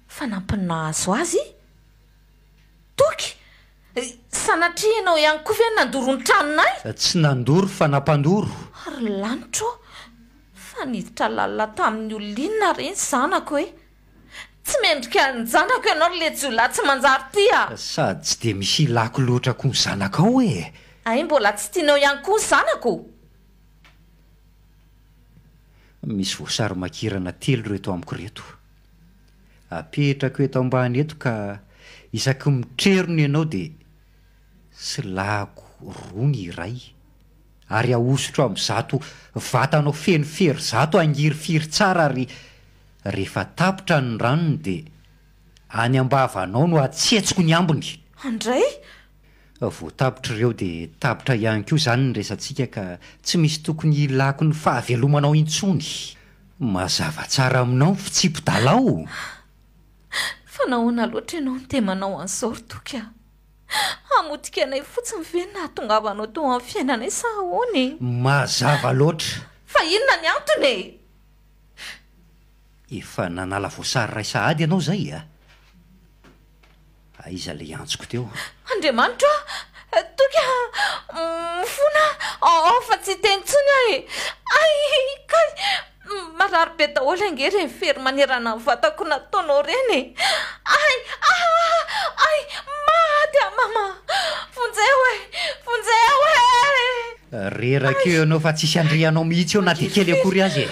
Fanampin'ny nahazo azy? Toky! Sanatria ianao ihany koa ve no nandoro ny tranonay?
Tsy nandoro fa nampandoro.
Ry lanitra ô! Fa niditra lalina tamin'ny olona inona re ny zanako e? Tsy mendrika ny zanako ianao ry le jiolahy tsy manjary ty a!
Sady tsy dia misy ilako loatra koa ny zanakao e!
Hay mbola tsy tianao ihany koa ny zanako?
Misy voasary makirana telo ireto amiko ireto. Apetrako eto ambany eto ka isaky mitrerona ianao dia silahako roa ny iray ary ahosotro amin'izato vatanao feno fery izato hangirifiry tsara ary rehefa tapitra ny ranony dia any am-bavanao no hatsetsiko ny ambiny.
Andray!
Vao tapitra ireo dia tapitra ihany koa izany ny resatsika ka tsy misy tokony hilako ny fahavelomanao intsony. Mazava tsara aminao ny fitsipi-dalao.
Fa nahoana loatra ianao no dia manao an'izao ry Toky a? Hamotika anay fotsiny ve ny nahatongavanao teo amin'ny fiainanay sa ahoana e?
Mazava loatra.
Fa inona ny antony e?
Efa nanala voasary iray sahady ianao izay a? Aiza ilay antsoko teo?
Andriamanitro a! Toky a! Mifona aho fa tsy hiteny intsony aho e! Ay! Kay! Marary be daholo ange ireny fery manerana ny vatako nataonao ireny e! Ay! Ah! Ay! Maty aho mama! Vonjeo e! Vonjeo e!
Reraka eo ianao fa tsisy andrianao mihitsy eo na dia kely akory aza e!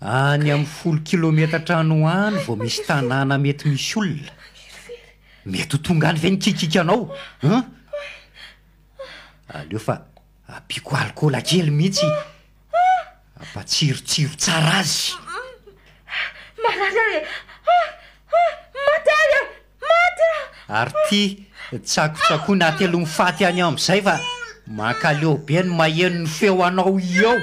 Any amin'ny folo kilometatra any ho any vao misy tanàna mety misy olona. Mety ho tonga any ve ny kikikanao an? Aleo fa ampiako alikaola kely mihitsy hampatsirotsiro tsara azy.
Marary aho e! Ah! Ah! Maty aho e! Maty aho!
Ary ity tsakotsakoina atelomy faty any amin'izay fa mankaleo be ny maheno ny feo anao eo.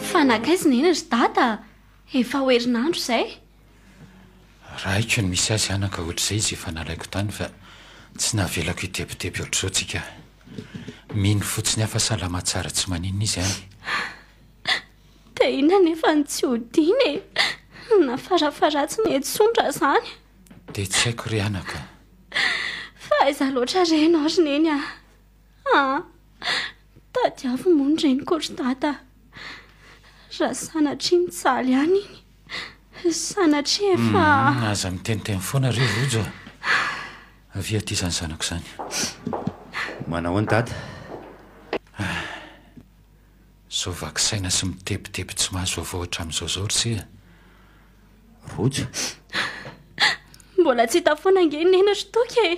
Fa nankaiza neny ry dada? Efa ho herinandro izay.
Raiko ny misy azy anaka ohatr'izay izy efa nalaiko tany fa tsy navelako hitebiteby ohatr'izao tsika. Mino fotsiny aho fa salama tsara tsy maninona izy any.
Dia inona anefa no tsy hodiana e? Na farafaharatsiny etsondra izany.
Dia tsy haiko re anaka.
Fa aiza loatra re ianao ry Neny a? Aa! Tadiavo moa ny reniko ry Dada. Raha sanatria mijaly ihany iny, sanatria efa.
Humm, aza miteniteny foana re Rojo a! Avia aty izany zanako izany.
Manao ahoana Dada?
Ah! Zao vaky saina sy mitebiteby tsy mahazo vaovao hatramin'izao izao ry se a!
Rojo?
Mbola tsy hita foana ange i Neny ry Toky e!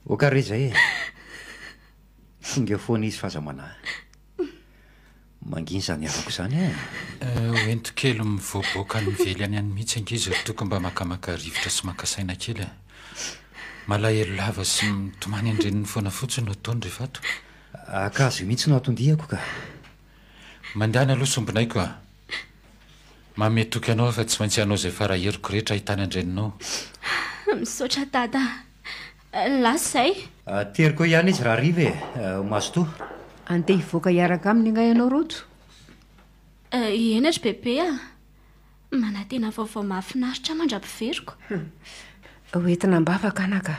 Ok re izay e! Singa foana izy f'aza manahy. Mangina izany havako izany e!
Hoento kely mivoaboaka any mively any any mihitsy ange izy ry Toky mba makamaka rivotra sy maka saina kely e! Malahelo lava sy mitomany an-dreniny foana fotsiny no ataony rehefa ato.
Ankazo io mihitsy no anton-diako ka!
Mandehana aloha sombinaiko a! Manome toky anao aho fa tsy maintsy hanao izay fara heriko rehetra ahitana an-dreninao.
Misaotra Dada a! Lasa izay.
Ateriko eo ihany izy rahariva e! Mazotoa.
Andeha hivoaka hiaraka aminy angaha ianao Rojo?
Eny ry Bebe a! Manantena vaovao mahafinaritra aho mandra-piveriko.
Ho entina am-bavaka anaka.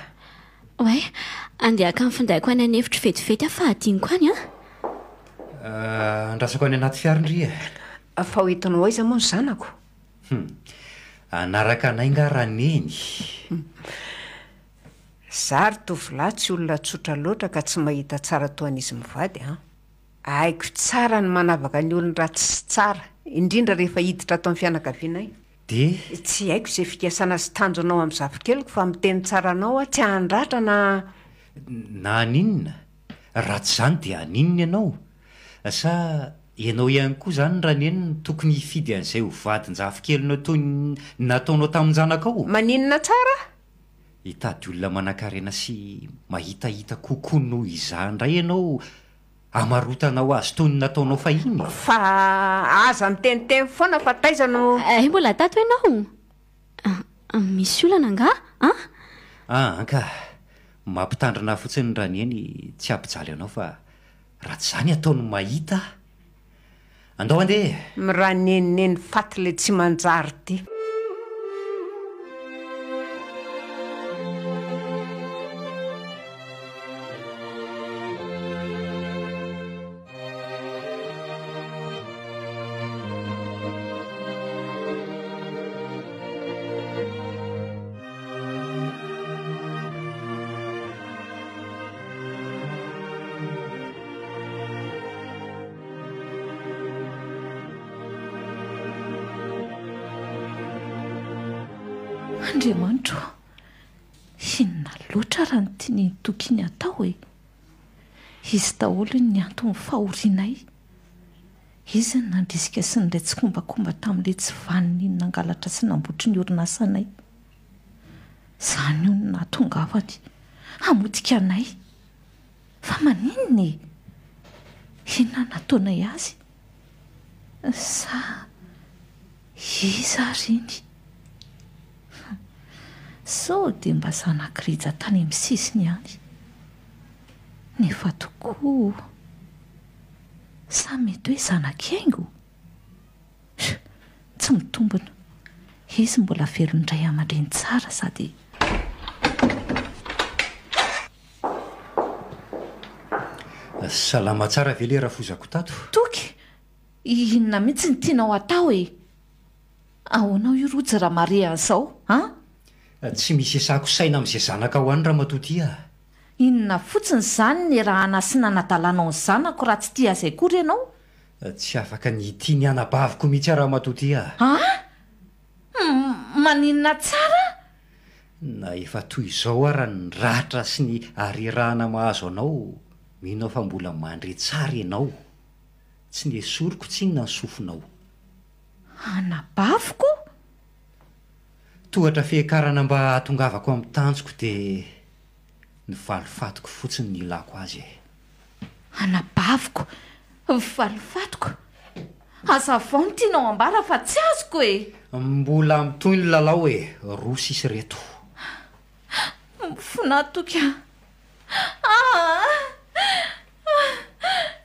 Oay, andeha haka ny findaiko any an'efitro vetivety aho fa hadinoko any an!
Andrasako any anaty fiara ndry e!
Fa ho entinao aiza moa ny zanako?
Hum, hanaraka anay nga Raneny?
Za ry tovolahy tsy olona tsotra loatra ka tsy mahita tsara toa an'izy mivady an! Haiko tsara ny manavaka ny olon-dratsy sy tsara, indrindra rehefa hiditra ato amin'ny fianakavianay.
Dia?
Tsy haiko izay fikasana sy tanjonao amin'ny zafikeliko fa miteny tsara anao aho, tsy handratra na.
Na haninona? Raha tsy izany dia haninona ianao? Sa ianao ihany koa izany Raneny no tokony hifidy an'izay ho vadin-jafikelinao toy ny nataonao tamin-janakao?
Maninona tsara?
Hitady olona manankarena sy mahitahita kokoa noho izaho indray ianao hamarotanao azy toy ny nataonao fahiny?
Fa aza miteniteny foana fa taiza no.
Hay mbola tato ianao? Misy olana angaha an?
An ka! Mampitandrina ahy fotsiny Raneny tsy hampijaly anao fa raha tsy izany ataony mahita aho. Andao andeha e!
Miraneniny faty le tsy manjary ty.
Andriamanitro ô! Inona loatra raha ny tian'iny Toky iny atao e? Izy daholo ny anton'ny fahorianay. Izy no nandrisika sy niray tsikombakomba tamin'ilay tsy vanona iny nangalatra sy nambotry ny orinasanay. Izany hono no nahatongavany hamotika anay. Fa maninona e? Inona no nataonay azy? Sa iza ary iny? Sao dia mba zanak'i Rija tany amin'ny sisiny ihany? Nefa tokoa, sa mety hoe zanak'i Haingo? Tsy mitombina. Izy mbola velon-dray aman-dreny tsara sady.
Salama tsara ve le rafozako tato?
Toky, inona mihitsy no tianao hatao e? Ahoanao io rojo raha mahare an'izao an?
Tsy misy esako saina amin'izay zanakao any ramatoa ty a!
Inona fotsiny izany nierahana sy nanadalanao ny zanako raha tsy tia azy akory ianao?
Tsy afaka ny hitia ny anabaviko mihitsy aho ramatoa ty a!
An? Maninona tsara?
Na efa toy izao ara ny ratra sy ny harerahana mahazo anao, mino aho fa mbola mandre tsara ianao. Tsy nesoriko tsinona ny sofinao.
Anabaviko?
Tohatra fiakarana mba hahatongavako amin'ny tanjoko dia ny valifatiko fotsiny no ilako azy e.
Anabaviko, valifatiko? Hazavao ny tianao ambara fa tsy azoko e!
Mbola mitohy ny lalao e, roa sisa ireto.
Mifona toky aho. Aa!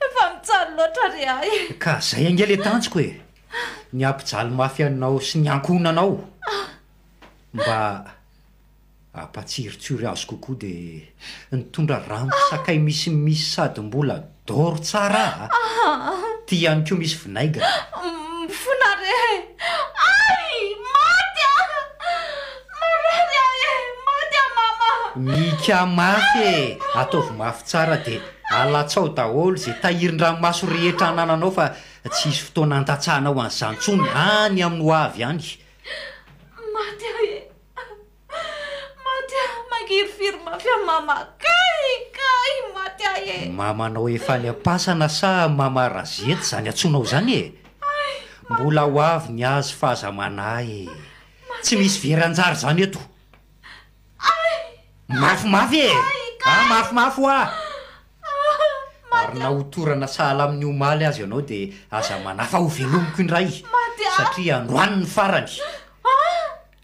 Efa mijaly loatra re ahy e!
Ka zay ange le tanjoko e! Ny hampijaly mafy anao sy ny ankohonanao mba hampatsirotsiry azy kokoa dia nitondra ranon-tsakay misimisy sady mbola doro tsara a! Ty ihany koa misy vinaigre.
Mifona re e! Ay! Maty aho! Marary aho e! Maty aho mama!
Mika mafy e! Ataovy mafy tsara dia alatsao daholo izay tahirin-dranomaso rehetra anananao fa tsy hisy fotoana handatsahanao an'izany intsony any amin'ny ho avy any.
Maty aho e! Maty aho! Mangirifiry mafy aho mama! Kay! Kay! Maty aho e!
Mamanao efa any am-pasana sa mama Razety izany antsoinao izany e? Mbola ho avy ny azy fa aza manahy e! Tsy misy very anjara izany eto! Mafimafy e! Ah, mafimafy hoa! Ary na ho torana sahala amin'ny omaly aza ianao dia aza manahy fa ho velomiko indray satria androany ny farany.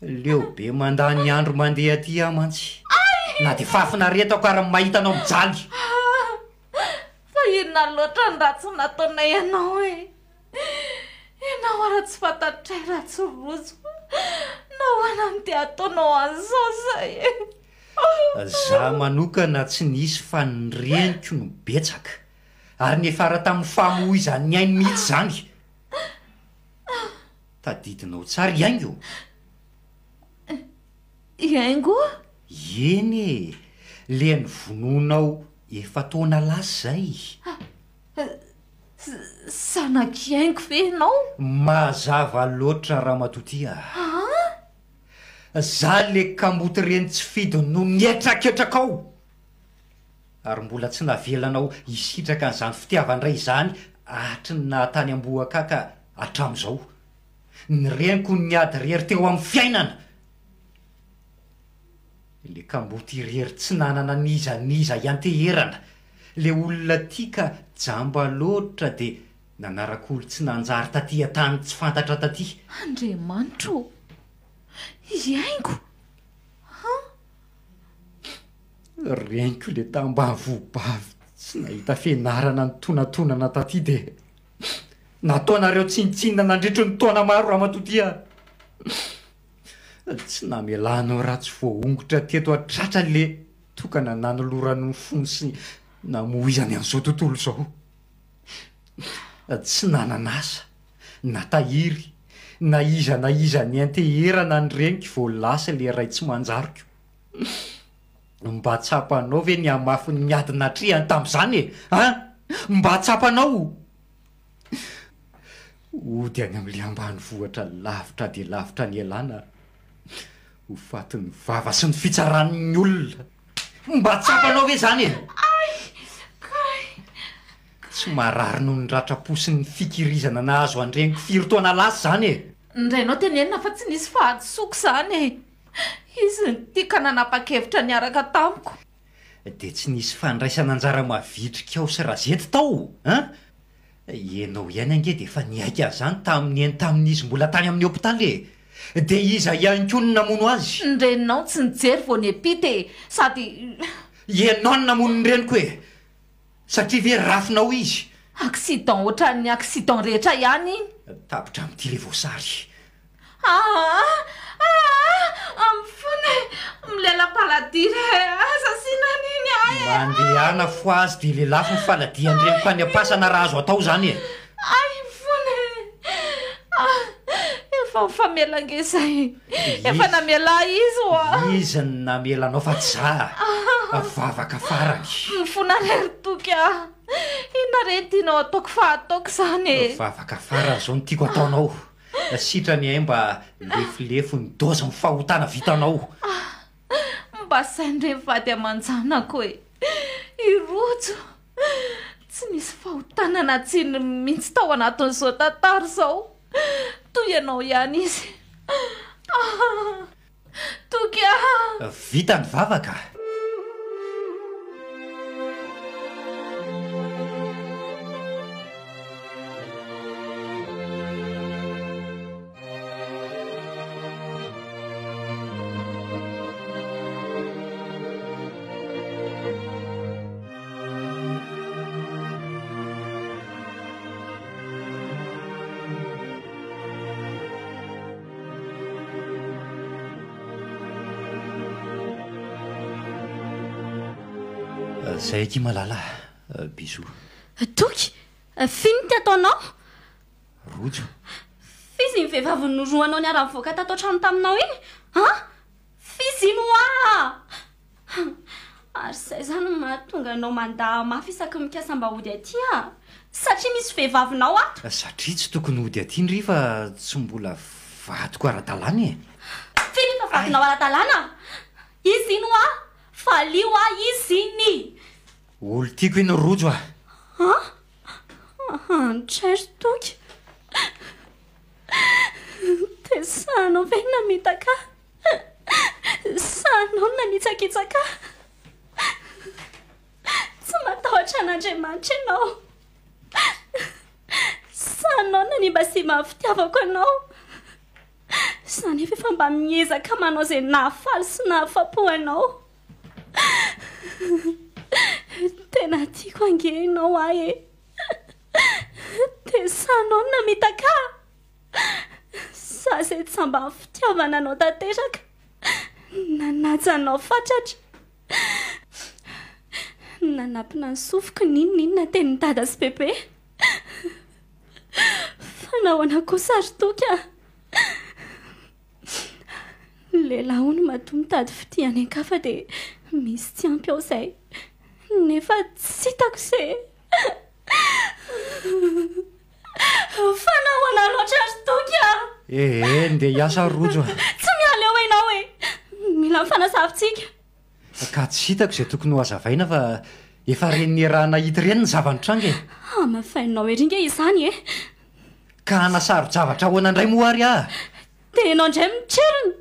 Leo be mandany andro mandeha aty aho mantsy. Na dia fahafinaretako ary ny mahita anao mijaly.
Fa inona loatra ny ratsy nataonay anao e? Ianao ara tsy fantatray raha tsy rojo fa nahoana no dia ataonao an'izao zay e?
Za manokana tsy nisy fa ny reniko no betsaka ary niafara tamin'ny famoizan'ny ainy mihitsy izany. Tadidinao tsara i Haingo?
I Haingo?
Eny e! Le novonoinao efa-taona lasa izay.
Zanak'i Haingo ve ianao?
Mazava loatra ramatoa ty a! Za le kamboty reny tsy fidiny no nietraketraka ao! Ary mbola tsy navelanao hisitraka an'izany fitiavan-dray izany hatry ny naha tany Ambohakaka hatramin'izao. Ny reniko no niady irery teo amin'ny fiainana! Le kamboty irery tsy nanana n'iza n'iza hianteherana. Le olona tia ka jamba loatra dia nanaraka-olo tsy nanjary taty an-tany tsy fantatra taty.
Andriamanitra ô! I Haingo! Han!
Reniko le tambavobavy tsy nahita fianarana nitonatonana taty dia nataonareo tsinontsinona nandritry ny taona maro ramatoa ty a! Tsy namelanao raha tsy voaongotra teto an-tratra le tokana nanolorany ny fony sy namoizany an'izao tontolo izao. Tsy nanana asa, na tahiry, na iza na iza nianteherana ny reniko vao lasa le ray tsy manjariko. Mba tsapanao ve ny hamafin'ny ady natrehany tamin'izany e? An! Mba tsapanao? Hody any amin'ilay ambanivohitra lavitra dia lavitra nialana, ho fatin'ny vava sy ny fitsaran'ny olona. Mba tsapanao ve izany e? Tsy marary noho ny ratram-po sy ny fikirizana nahazo an-dreniko firy taona lasa izany e?
Ny rainao tenenina fa tsy nisy fahadisoako izany e! Izy no tia ka nanapa-kevitra niaraka tamiko.
Dia tsy nisy fandraisana anjara mavitrika ao sy Razety tao an? Ianao ihany ange dia efa niaiky an'izany tamin'i Neny tamin'izy mbola tany amin'ny hopitaly e! Dia iza ihany koa no namono azy?
Ny reninao tsy nijery vao niampita e! Sady.
Ianao no namono ny reniko e! Satria ve rafinao izy?
Accident ohatran'ny accident rehetra ihany iny.
Tapitra amin'ity ilay voasary.
Aa! Aa! Mifona e! Milela-paladia re! Aza asiana an'iny ahy e!
Mandehana fohazy dia lelafo ny faladian-dreniko any am-pasana raha azo atao izany e!
Ay mifona e! Ah! Efa mifamela ange izay e! Efa namela ahy izy oa!
Izy no namela anao fa tsy za! Vavaka farany!
Mifona re ry Toky a! Inona re no tianao ataoko fa ataoko izany e!
Vavaka farany izao no tiako ataonao! Sitrany eh mba lefilefy ny dose ny fahotana vitanao.
Ah! Mba saino re vady aman-janako e! I Rojo! Tsy nisy fahotana na tsiny mihitsy tao anatin'izao tantara izao. Toy ianao ihany izy. Ah! Toky ah!
Vita ny vavaka. Zay akia malala a, bisous.
Toky, f'inona ty ataonao?
Rojo.
F'izy iny vehivavy norohanao niara-nivoaka tato an-trano taminao iny an? F'izy iny hoa! Ary izay izany no mahatonga anao mandà mafy isaky ny mikasa mba hody aty a! Satria misy vehivavinao ato!
Satria tsy tokony hody aty ndry fa tsy mbola vadiko ara-dalàna e!
F'inona fa vadinao ara-dalàna? Izy iny hoa! Valio hoa izy iny!
Olon-tiako iny Rojo a!
An? An-tray ry Toky! Dia sahinao ve ny namitaka ahy? Sahinao ny nanitsakitsaka ahy. Tsy matahotra an'Andriamanitra ianao. Sahinao ny nanimbasimba ny fitiavako anao. Izaho nefa efa mba miezaka manao izay nahafaly sy nahafapo anao. Tena tiako ange ianao ahy e. Dia sahinao ny namitaka ahy. Za izay tsy mba fitiavana anao tanteraka, nanaja anao fatratra, nanampina ny sofiko n'inon'inona tenin'i dada sy bebe. Fa nahoana kosa ry Toky a? Ny lehilahy hono matoa mitady fitia any an-kafa dia misy tsy ampy ao izay, nefa tsy hitako izay. Fa nahoana loatra ry Toky a?
Ee, ndeha hiasa ry Rojo a!
Tsy miala eo ianao e! Mila mifanazava tsika.
Ka tsy hitako izay tokony ho hazavaina fa efa ren'ny niaraha-nahita ireny ny zava-nitranga e!
Hamafainao ery nge izany e!
Ka hanasaro-javatra ahoana indray moa ary aho?
Dia ianao indray mitrerona!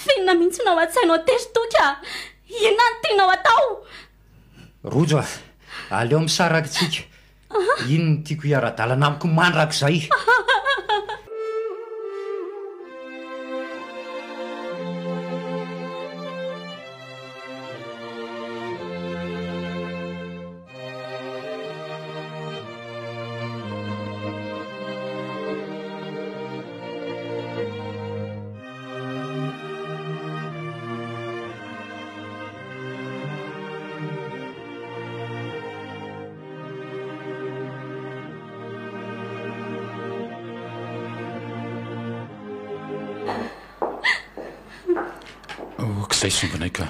F'inona mihitsy no ao an-tsainao aty ry Toky a? Inona no tianao atao?
Rojo a! Aleo misaraka isika. Iny no tiako hiara-dalana amiko mandrakizay.
Ok izay sombinay ka.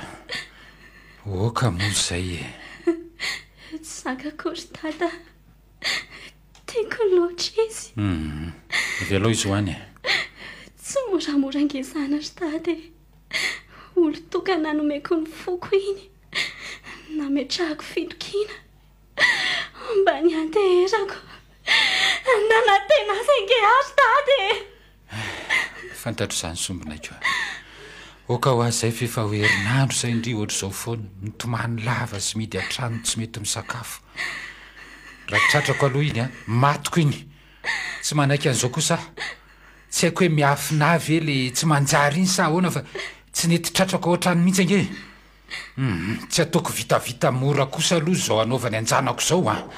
Oka moa izay e.
Tsy zakako ry dada. Tiako loatra izy.
Hum. Avelao izy ho any e.
Tsy moramora ange izany ry dada e. Olon-tokana nomeko ny foko iny. Nametrahako fitokiana. Mba nianteherako. Nanantena azy ange aho ry dada e.
Fantatro izany sombinaiko a. Oka ho azy izay f'efa ho herinandro izay ndry ohatr'izao foana, mitomany lava sy mihidy an-trano tsy mety misakafo. Raha tratrako aloha iny an, matiko iny. Tsy manaiky an'izao kosa aho. Tsy haiko hoe miafina ahy ve le tsy manjary iny sa ahoana fa tsy nety tratrako ao an-trano mihitsy ange e. Hum, tsy ataoko vitavita mora kosa aloha izao anaovany an-janako izao an.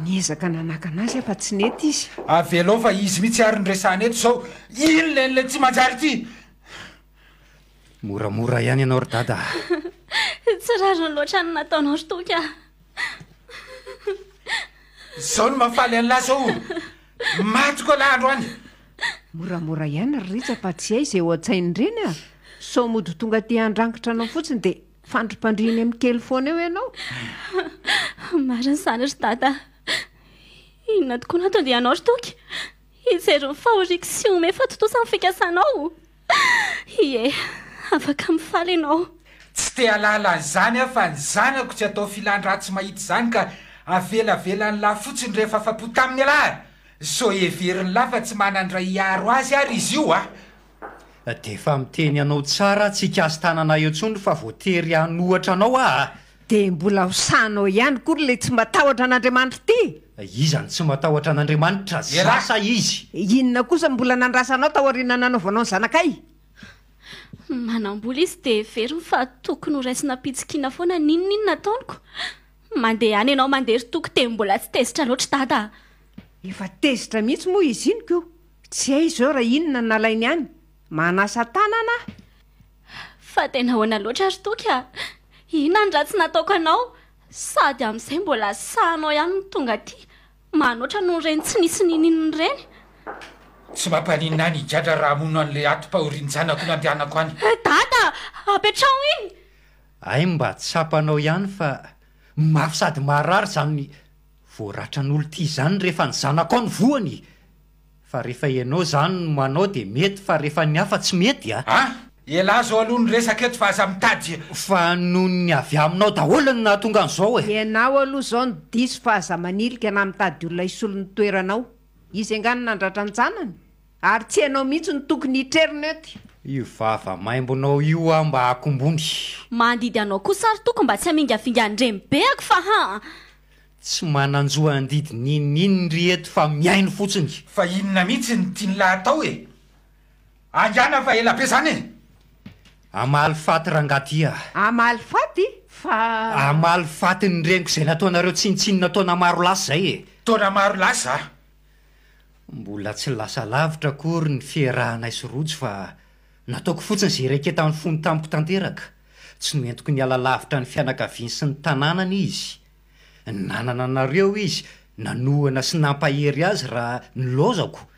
Niezaka nanakana azy aho fa tsy nety izy.
Avelao fa izy mihitsy ary no resahana eto izao. Inona ilay tsy manjary ity?
Moramora ihany ianao ry dada a!
Tsy rariny loatra ny nataonao ry Toky a!
Izao no mahafaly an'lah izao! Matiko elah androany!
Moramora ihany ry Rija fa tsy hay izay ao an-tsain'ireny a! Sao mody tonga aty handrangitra anao fotsiny dia fandrimpandrihiny amin'ny kely foana eo ianao.
Marina izany ry Dada a! Inona tokoa no anton-dianao ry Toky? Hijery ny fahoriako sy hihomehy fa tontosa ny fikasanao? Ie, afaka mifaly ianao.
Tsy te hahalala an'izany aho fa ny zanako tsy atao filan-dratsy mahita izany ka avelavelan'lah fotsiny rehefa afa-po taminy ialahy! Sao heverin'lah fa tsy manan-dray hiaro azy ary izy io a!
Dia efa miteny anao tsara aho tsy hikasi-tanana eo intsony fa voatery hanohatra anao aho a!
Dia mbola ho sahanao ihany koa ry ilay tsy matahotra an'Andriamanitra ity?
Iza no tsy matahotra an'Andriamanitra, za sa izy?
Inona kosa no mbola nandrasanao taorian'ny nanaovanao ny zanakay?
Manam-bola izy dia heveriny fa tokony ho raisina am-pitsikiana foana n'inon'inona ataoniko. Mandeha any ianao mandeha ry Toky dia mbola tsy tezitra loatra Dada a!
Efa tezitra mihitsy moa izy iny ko! Tsy hay izao raha inona no nalainy any! Manasa tanana aho!
Fa dia nahoana loatra ry Toky a! Inona ny ratsy nataoko anao? Sady amin'izay mbola sahinao ihany ny tonga aty manoatra noho ireny tsy nisy ninininona ireny.
Tsy mampaninona ahy ny higadra raha hamono an'ilay atom-pahorian-janako nandehanako any.
Dada! Apetraho iny!
Hay mba tsapanao ihany fa mafy sady maharary izany voaratran'olon-tia izany rehefa ny zanakao no voany! Fa rehefa ianao izany no manao dia mety fa rehefa ny hafa tsy mety a!
A! Elah zao aloha ny resaka eto fa aza mitady.
Fa noho ny avy aminao daholo no nahatonga an'izao e!
Ianao aloha izao no diso fa aza manilika na mitady olona hisolo ny toeranao. Izy angaha no nandratra an-janany? Ary tsy ianao mihitsy no tokony hitrerona ety.
Io vava maimbonao io aho mba akombony.
Mandidy anao kosa ry Toky mba tsy hamingavinga ny renibeako fa haa!
Tsy manan-jo handidy n'inon'inona ry eto fa mihaino fotsiny.
Fa inona mihitsy no tian'lah atao e? Haingana fa ela be zany e!
Hamaly faty rangaha ty a!
Hamaly faty? Fa.
Hamaly faty ny reniko izay nataonareo tsinontsinona taona maro lasa izay e!
Taona maro lasa a!
Mbola tsy lasa lavitra akory ny fiarahanay sy Rojo fa nataoko fotsiny izay iraiketan'ny fony tamiko tanteraka. Tsy noentiko niala lavitra ny fianakaviany sy ny tanànany izy. Nanana anareo izy nanohana sy nampahery azy raha nilaozako.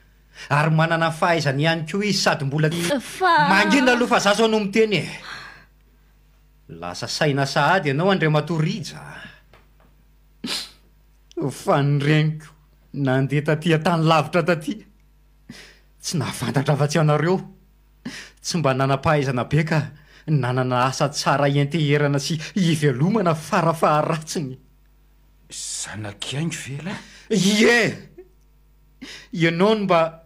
Ary manana ny fahaizany ihany koa izy sady mbola.
Fa.
Mangina aloha fa za zao no miteny e! Lasa saina sahady ianao Andriamatoa Rija a! Fa ny reniko nandeha taty an-tany lavitra taty, tsy nahafantatra afa-tsy anareo. Tsy mba nanam-pahaizana be ka nanana asa tsara hianteherana sy hivelomana fara faharatsiny.
Zanak'i Haingo ve lahy?
Ie! Ianao no mba.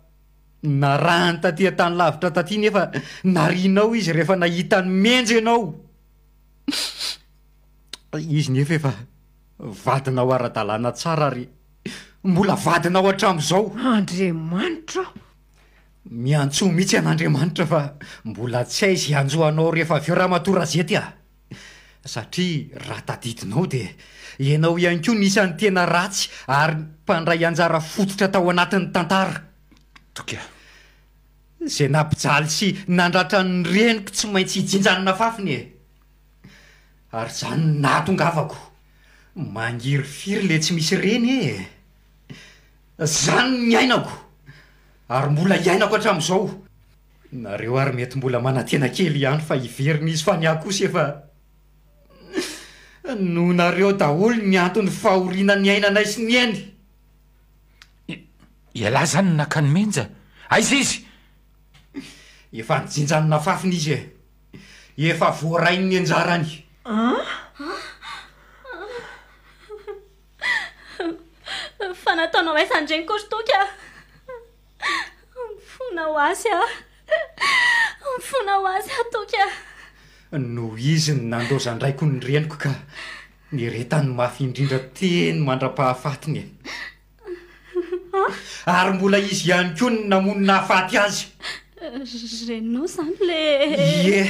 Narahany taty an-tany lavitra taty nefa narianao izy rehefa nahita an'i Menja ianao. Izy nefa efa vadinao ara-dalàna tsara ary mbola vadinao hatramin'izao.
Andriamanitra o!
Miantsoa mihitsy an'Andriamanitra fa mbola tsy hay izay hanjo anao rehefa avy eo Ramatoa Razety a! Satria raha tadidinao dia ianao ihany koa no isan'ny tena ratsy ary mpandray anjara fototra tao anatin'ny tantara.
Toky a!
Izay nampijaly sy nandratra ny reniko tsy maintsy hijinja ny nafafiny e! Ary izany no nahatongavako. Mangirifiry le tsy misy reny e! Izany no niainako ary mbola iainako hatramin'izao. Nareo ary mety mbola manantena kely ihany fa hiverina izy fa ny ahy kosa efa noho nareo daholo ny antony fahoriana niainanay sy niainy.
Ialahy zany no naka an'i Menja? Aiza izy?
Efa nijinja ny nafafiny izy e! Efa voarainy ny anjarany.
An?
Fa nataonao aiza an'ireny kory Toky a? Mifona ho azy aho. Mifona ho azy aho Toky a.
Noho izy no nandaozan-draiko ny reniko ka niretany mafy indrindra teny mandra-pahafatiny e. Ary mbola izy ihany koa no namono nahafaty azy.
Reninao izany le.
Ie,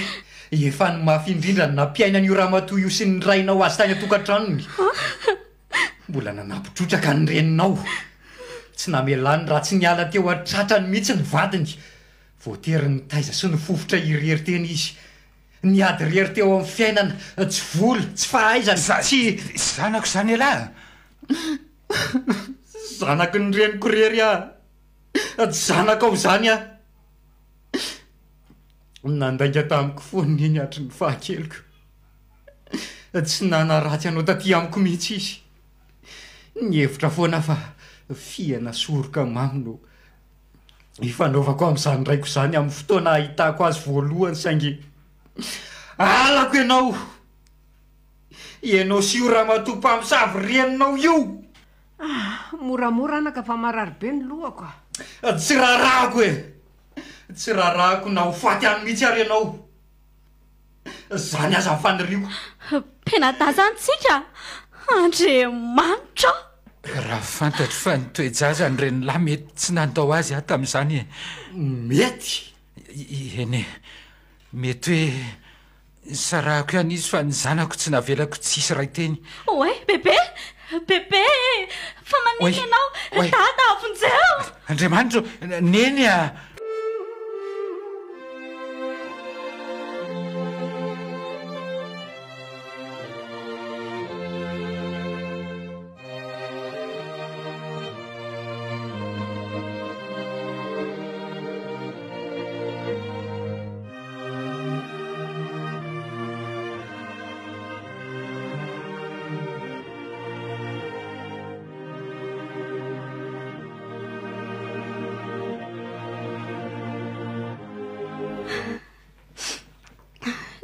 efa ny mafy indrindra no nampiainan'io ramatoa io sy ny rainao azy tany an-tokantranony. Mbola nanampy trotraka ny reninao. Tsy namelany raha tsy niala teo an-tratrany mihitsy ny vadiny. Voatery nitaiza sy nifofotra irery teny izy. Niady irery teo amin'ny fiainana, tsy vola, tsy fahaizana, tsy.
Zanako izany ialahy a!
Zanaky ny reniko irery aho. Tsy zanakao izany aho. Nandainga tamiko foana neny hatry ny fahakeliko. Tsy nanaratsy anao taty amiko mihitsy izy. Nihevitra foana aho fa fihana soroka mamy no ifanaovako amin'izany raiko izany amin'ny fotoana ahitako azy voalohany saingy halako ianao! Ianao sy io ramatoa mpamosavy reninao io!
Ah, moramora anaka fa marary be ny lohako
a! Tsy raharahako e! Tsy raharahako na ho faty any mihitsy ary ianao! Izany aza ny faniriako.
Mpianadahy izany tsika? Andriamanitra o!
Raha fantatro fa ny toe-jaza ny renilahy mety tsy nandao azy aho tamin'izany e.
Mety?
Eny e. Mety hoe nisarahako ihany izy fa ny zanako tsy navelako tsy hisy ray teny.
Oay, bebe! Bebe e! Fa maninona ianao? Dada, vonjeo!
Andriamanitra o! Neny a!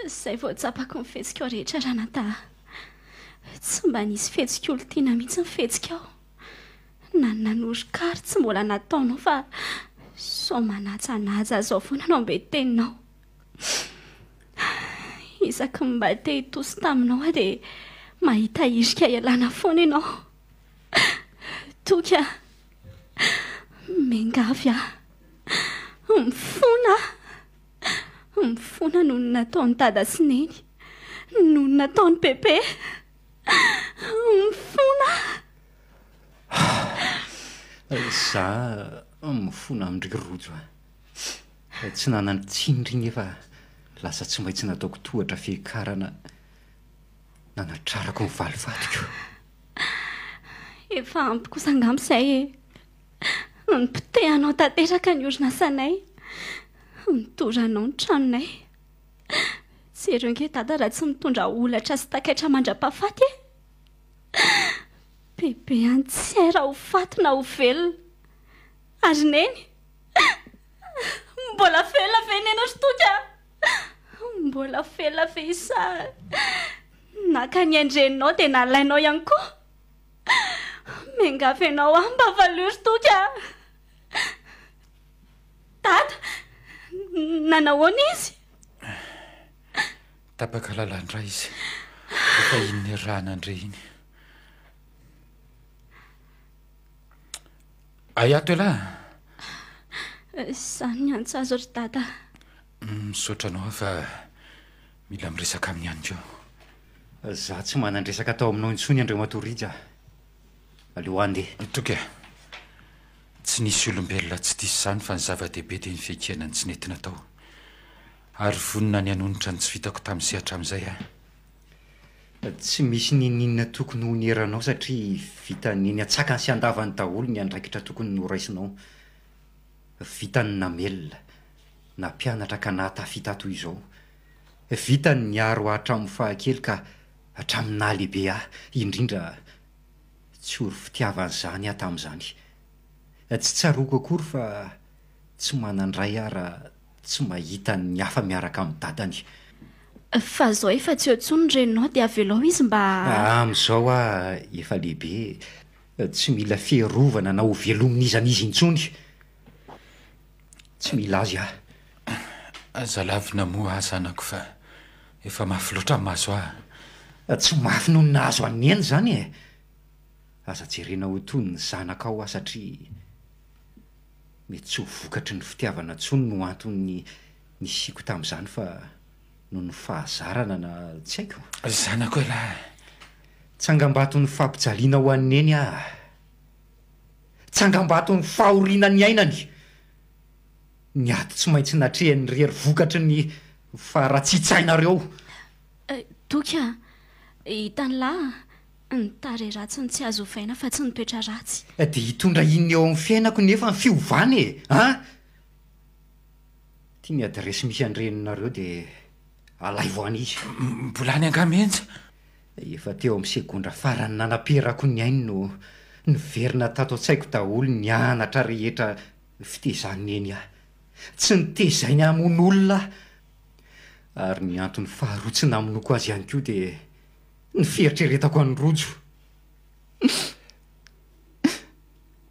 Izay vao tsapako ny fihetsikao rehetra Ranata a! Tsy mba nisy fihetsik'olon-tiana mihitsy ny fihetsikao. Na ny nanoroka ary tsy mbola nataonao fa sao manajanaja izao foana no ambenteninao. Isaky ny mba te hitosy taminao aho dia mahita hirika hialana foana ianao. Toky a! Miangavy aho. Mifona aho. Mifona noho ny nataon'i Dada sy Neny. Noho ny nataon'i Bebe. Mifona aho.
Za mifona amin-dry Rojo a. Tsy nanan-tsiny ry nefa lasa tsy maintsy nataoko tohatra fiakarana nanatrarako ny valifatiko.
Efa ampy kosa angamba izay e. Nipotehanao tanteraka ny orinasanay. Nitoranao ny tranonay. Jereo ange Dada raha tsy mitondra holatra sy takaitra mandra-pahafaty e. Bebe any tsy hay raha ho faty na ho velona. Ary Neny? Mbola velona ve Neny ry Toky a? Mbola velona ve izy sa naka ny ain-dreninao dia nalainao ihany koa? Miangavy anao aho mba valio ry Toky a! Dada! Nanahoana izy?
Tapaka lalan-dra izy rehefa iny nirahana an-dre iny. Aia ato elah?
Izany ny antso azo ry dada.
Misaotra anao aho fa mila miresaka aminy ihany koa.
Za tsy manan-dresaka atao aminao intsony Andriamatoa Rija a. Aleo handeha.
Toky a. Tsy nisy olombelona tsy diso izany fa ny zava-dehibe dia ny fiekena ny tsy nety natao. Ary vonona ny hanonitra ny tsy vitako tamin'izay hatramin'izay aho.
Tsy misy n'inon'inona tokony ho nieranao satria vitan'ny eny an-tsakany sy an-davany daholo ny andraikitra tokony noraisinao. Vitany ny namelona, nampianatra ka nahatafita ahy toy izao. Vitany ny niaro ahy hatramin'ny fahakely ka hatramin'ny nahalehibe ahy, indrindra tsy ory fitiavana izany aho tamin'izany. Tsy tsaroako akory fa tsy manan-dray aho raha tsy mahita ny hafa miaraka amin'ny dadany.
Fa zao efa tsy eo intsony ny reninao dia avelao izy mba.
Amin'izao aho efa lehibe, tsy mila fiarovana na ho velomin'iza n'iza intsony. Tsy mila azy aho.
Aza lavina moa aho zanako fa efa mafy loatra ny mahazo ahy.
Tsy mafy noho ny nahazo an'i Neny izany e! Aza jerena ho toy ny zanakao aho satria mety tsy ho vokatry ny fitiavana intsony no antony nisiako tamin'izany fa noho ny fahazarana na tsy haiko.
Zanako elah!
Tsangambaton'ny fampijaliana ho an'i Neny aho. Tsangambaton'ny fahoriana niainany. Ny ady tsy maintsy natrehiny irery vokatry ny faharatsian-tsainareo.
Toky a! Hitan'lah ny tarehy ratsiny tsy azo ovaina fa tsy ny toetra ratsy.
Dia hitondra inona eo amin'ny fiainako nefa ny fiovana e! An! Ity ny adiresy misy an-dreninareo dia alaivo any izy.
Mbola any angaha Menja?
Efa teo amin'ny segondra farany nanaperako ny ainy no niverina tato an-tsaiko daholo ny anatra rehetra fitezan'i Neny ahy. Tsy nitezainy hamono olona aho. Ary ny antony faharoa tsy namonoako azy ihany koa dia ny fieritreretako an'i Rojo.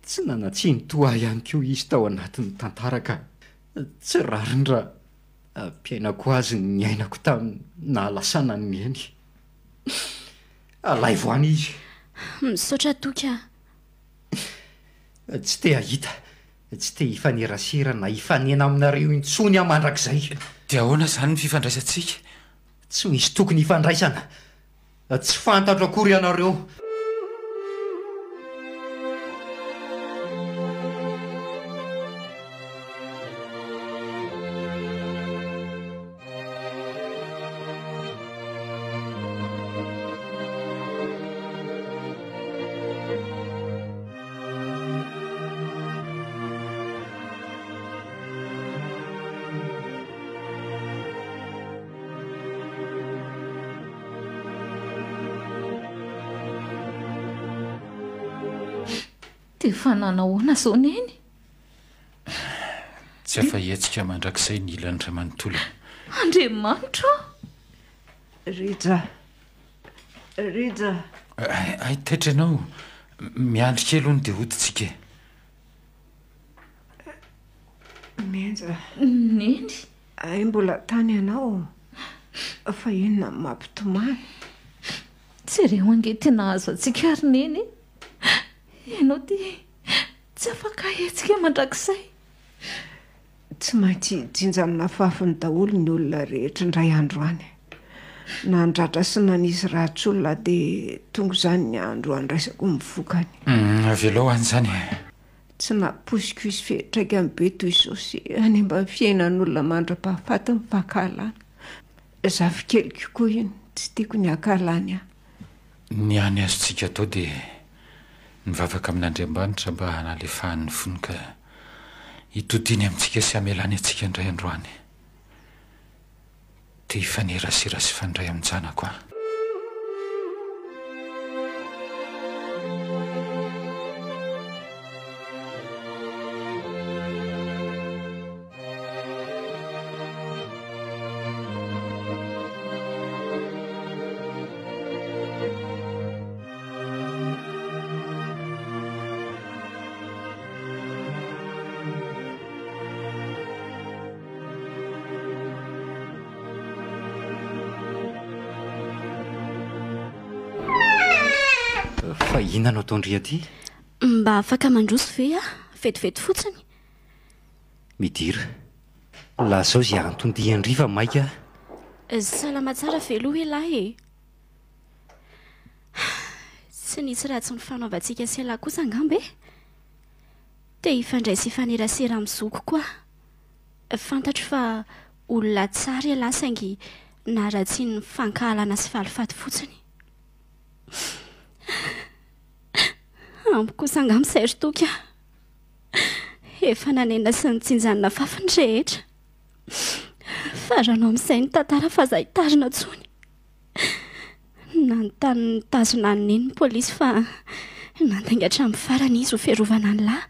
Tsy nanan-tsiny toa ahy ihany koa izy tao anatin'ny tantara ka tsy rariny raha ampiainako azy ny niainako tamin'ny nahalasana an'i Neny. Alaivo any izy.
Misaotra Toky a.
Tsy te hahita, tsy te hifanerasera na hifanena aminareo intsony aho mandrakizay.
Dia ahoana izany ny fifandraisantsika?
Tsy misy tokony hifandraisana. Tsy fantatro akory ianareo.
Dia efa nanahoana izao Neny?
Tsy afa-hihetsika mandrakizay ny ilany iray manontolo.
Andriamanitra ô!
Rija! Rija!
Hay taitra ianao, miandry kely hono dia hody tsika e.
Menja.
Neny.
Hay mbola tany ianao, fa inona no mampitomany?
Jereo ange ity nahazo antsika ry Neny e! Ianao ity tsy afaka hetsika mandrakizay.
Tsy maintsy hijinja ny nafafiny daholo ny olona rehetra indray andro any. Nandratra sy nanisy ratsy olona dia tonga izany ny andro handraisako ny vokany.
Avelao any izany e.
Tsy nampoiziko hisy fiantraikany be toy izao sy hanimba ny fiainan'olona mandra-pahafaty ny fankahalana. Zafikeliko koa iny, tsy tiako ny hankahalany ahy.
Ny hany azontsika atao dia mivavaka amin'Andriamanitra mba hanalefahany ny fony ka hitodiany amintsika sy hamelany antsika indray androany. Te hifanerasera sy hifandray amin-janako aho.
Fa inona no ataon-dry aty?
Mba afaka mandroso ve aho? Vetivety fotsiny.
Midira. Lazao izay anton-dian-dry fa maika
aho. Salama tsara ve aloha ialahy e? Tsy nisy ratsy nifanaovantsika sy ialahy kosa angamba e? Te hifandray sy hifanerasera amin'ny zokiko aho. Fantatro fa olona tsara ialahy saingy naharatsian'ny fankahalana sy valifaty fotsiny. Amiko kosa angamba izay ry Toky a! Efa nanenina sy nitsinja ny nafafy ny rehetra. Farano amin'izay ny tantara fa aza hitarina intsony. Nanontany nitazona an'i Neny ny polisy fa nandainga hatramin'ny farany izy ho fiarovana an'i Lahy.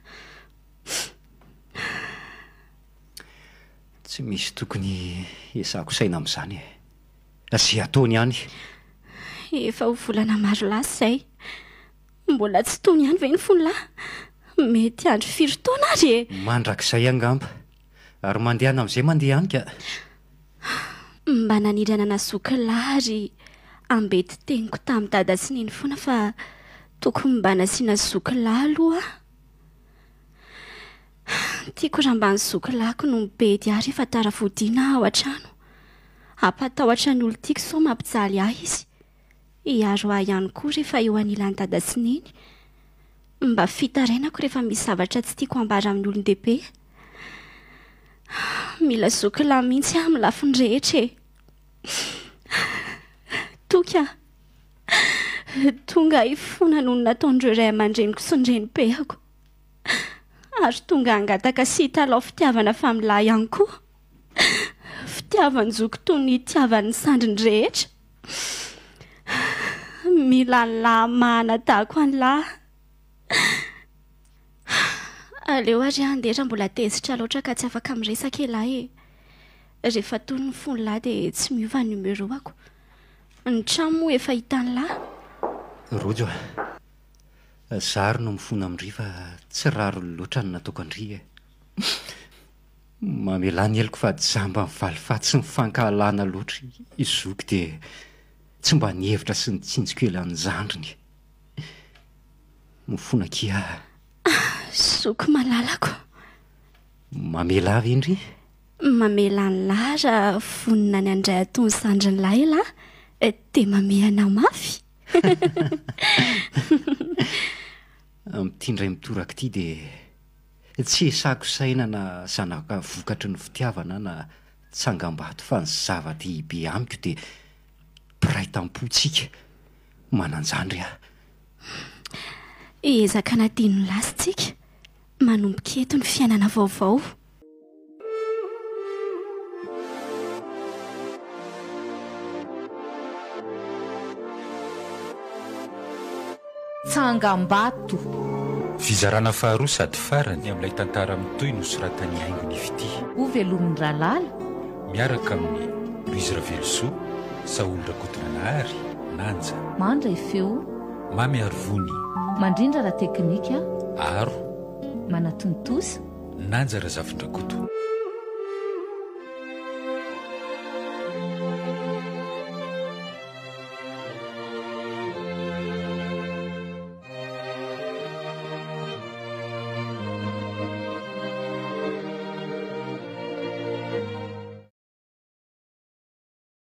Tsy misy tokony hiasako saina amin'izany e. Izay ataony ihany.
Efa ho volana maro lasa izay. Mbola tsy tony ihany ve ny fon'lah? Mety andry firy taona ary e!
Mandrakizay angamba. Ary mandehana amin'izay mandeha any ka.
Mba naniry hanana zoky lahy ary ambety teniko tamin'i dada sy neny foana fa tokony mba nasiana zoky lahy aloha aho. Tiako raha mba ny zoky lahiko no mibedy ahy rehefa tara fodiana aho ao an-trano. Hampatahotra ny olon-tiako sao mampijaly ahy izy. Hiaro ahy ihany koa rehefa eo anilan'i dada sy neny. Mba fitarainako rehefa misy zavatra tsy tiako hambara amin'ny olon-dehibe. Mila zoky lahy mihitsy aho amin'ny lafiny rehetra e! Toky a! Tonga hifona noho ny nataon'ireo ray aman-dreniko sy ny renibeako. Ary tonga hangataka sy hitalaho fitiavana fa amin'ny lahy ihany koa. Fitiavan-joky toy ny itiavan'ny sandriny rehetra. Mila an'lah mahanadako an'lah. Aleo ary aho andeha raha mbola tezitra loatra ka tsy afaka miresaka elah e. Rehefa tony ny fon'lah dia tsy miova ny numéro-ako. Ny trano moa efa hitan'lah.
Rojo a! Za ary no mifona amin-dry fa tsy rariny loatra ny nataoko an-dry e. Mamelà ny heloko fa jamban'ny valifaty sy ny fankahalana loatra i zoky dia tsy mba nihevitra sy nitsinjo kely an'ny zandriny. Mifona akia a!
Zoky malalako.
Mamelà ve ndry?
Mamela an'lah raha vonona ny handray atony zandrin'lah elah dia mamehy anah mafy.
Amin'ity indray mitoraka ity dia Tsy esako saina na zanaka vokatry ny fitiavana na tsangambato fa ny zava-dehibe amiko dia mpiray tampo tsika manan-jandry ah.
Hiezaka hanadino ny lasa tsika, manomboka eto ny fiainana vaovao.
Tsangambato.
Fizarana faharoa sady farany amin'ilay tantara mitohy nosoratan'i Haingo ny Fitia.
Ho velomin'i Ralala.
Miaraka amin'i Louise Ravelosoa, Saholy Rakotonanahary, Nanja.
Mandray feo.
Mamy Arivony.
Mandrindra ara-teknika.
Aro.
Manatontosa.
Nanja Razafindrakoto.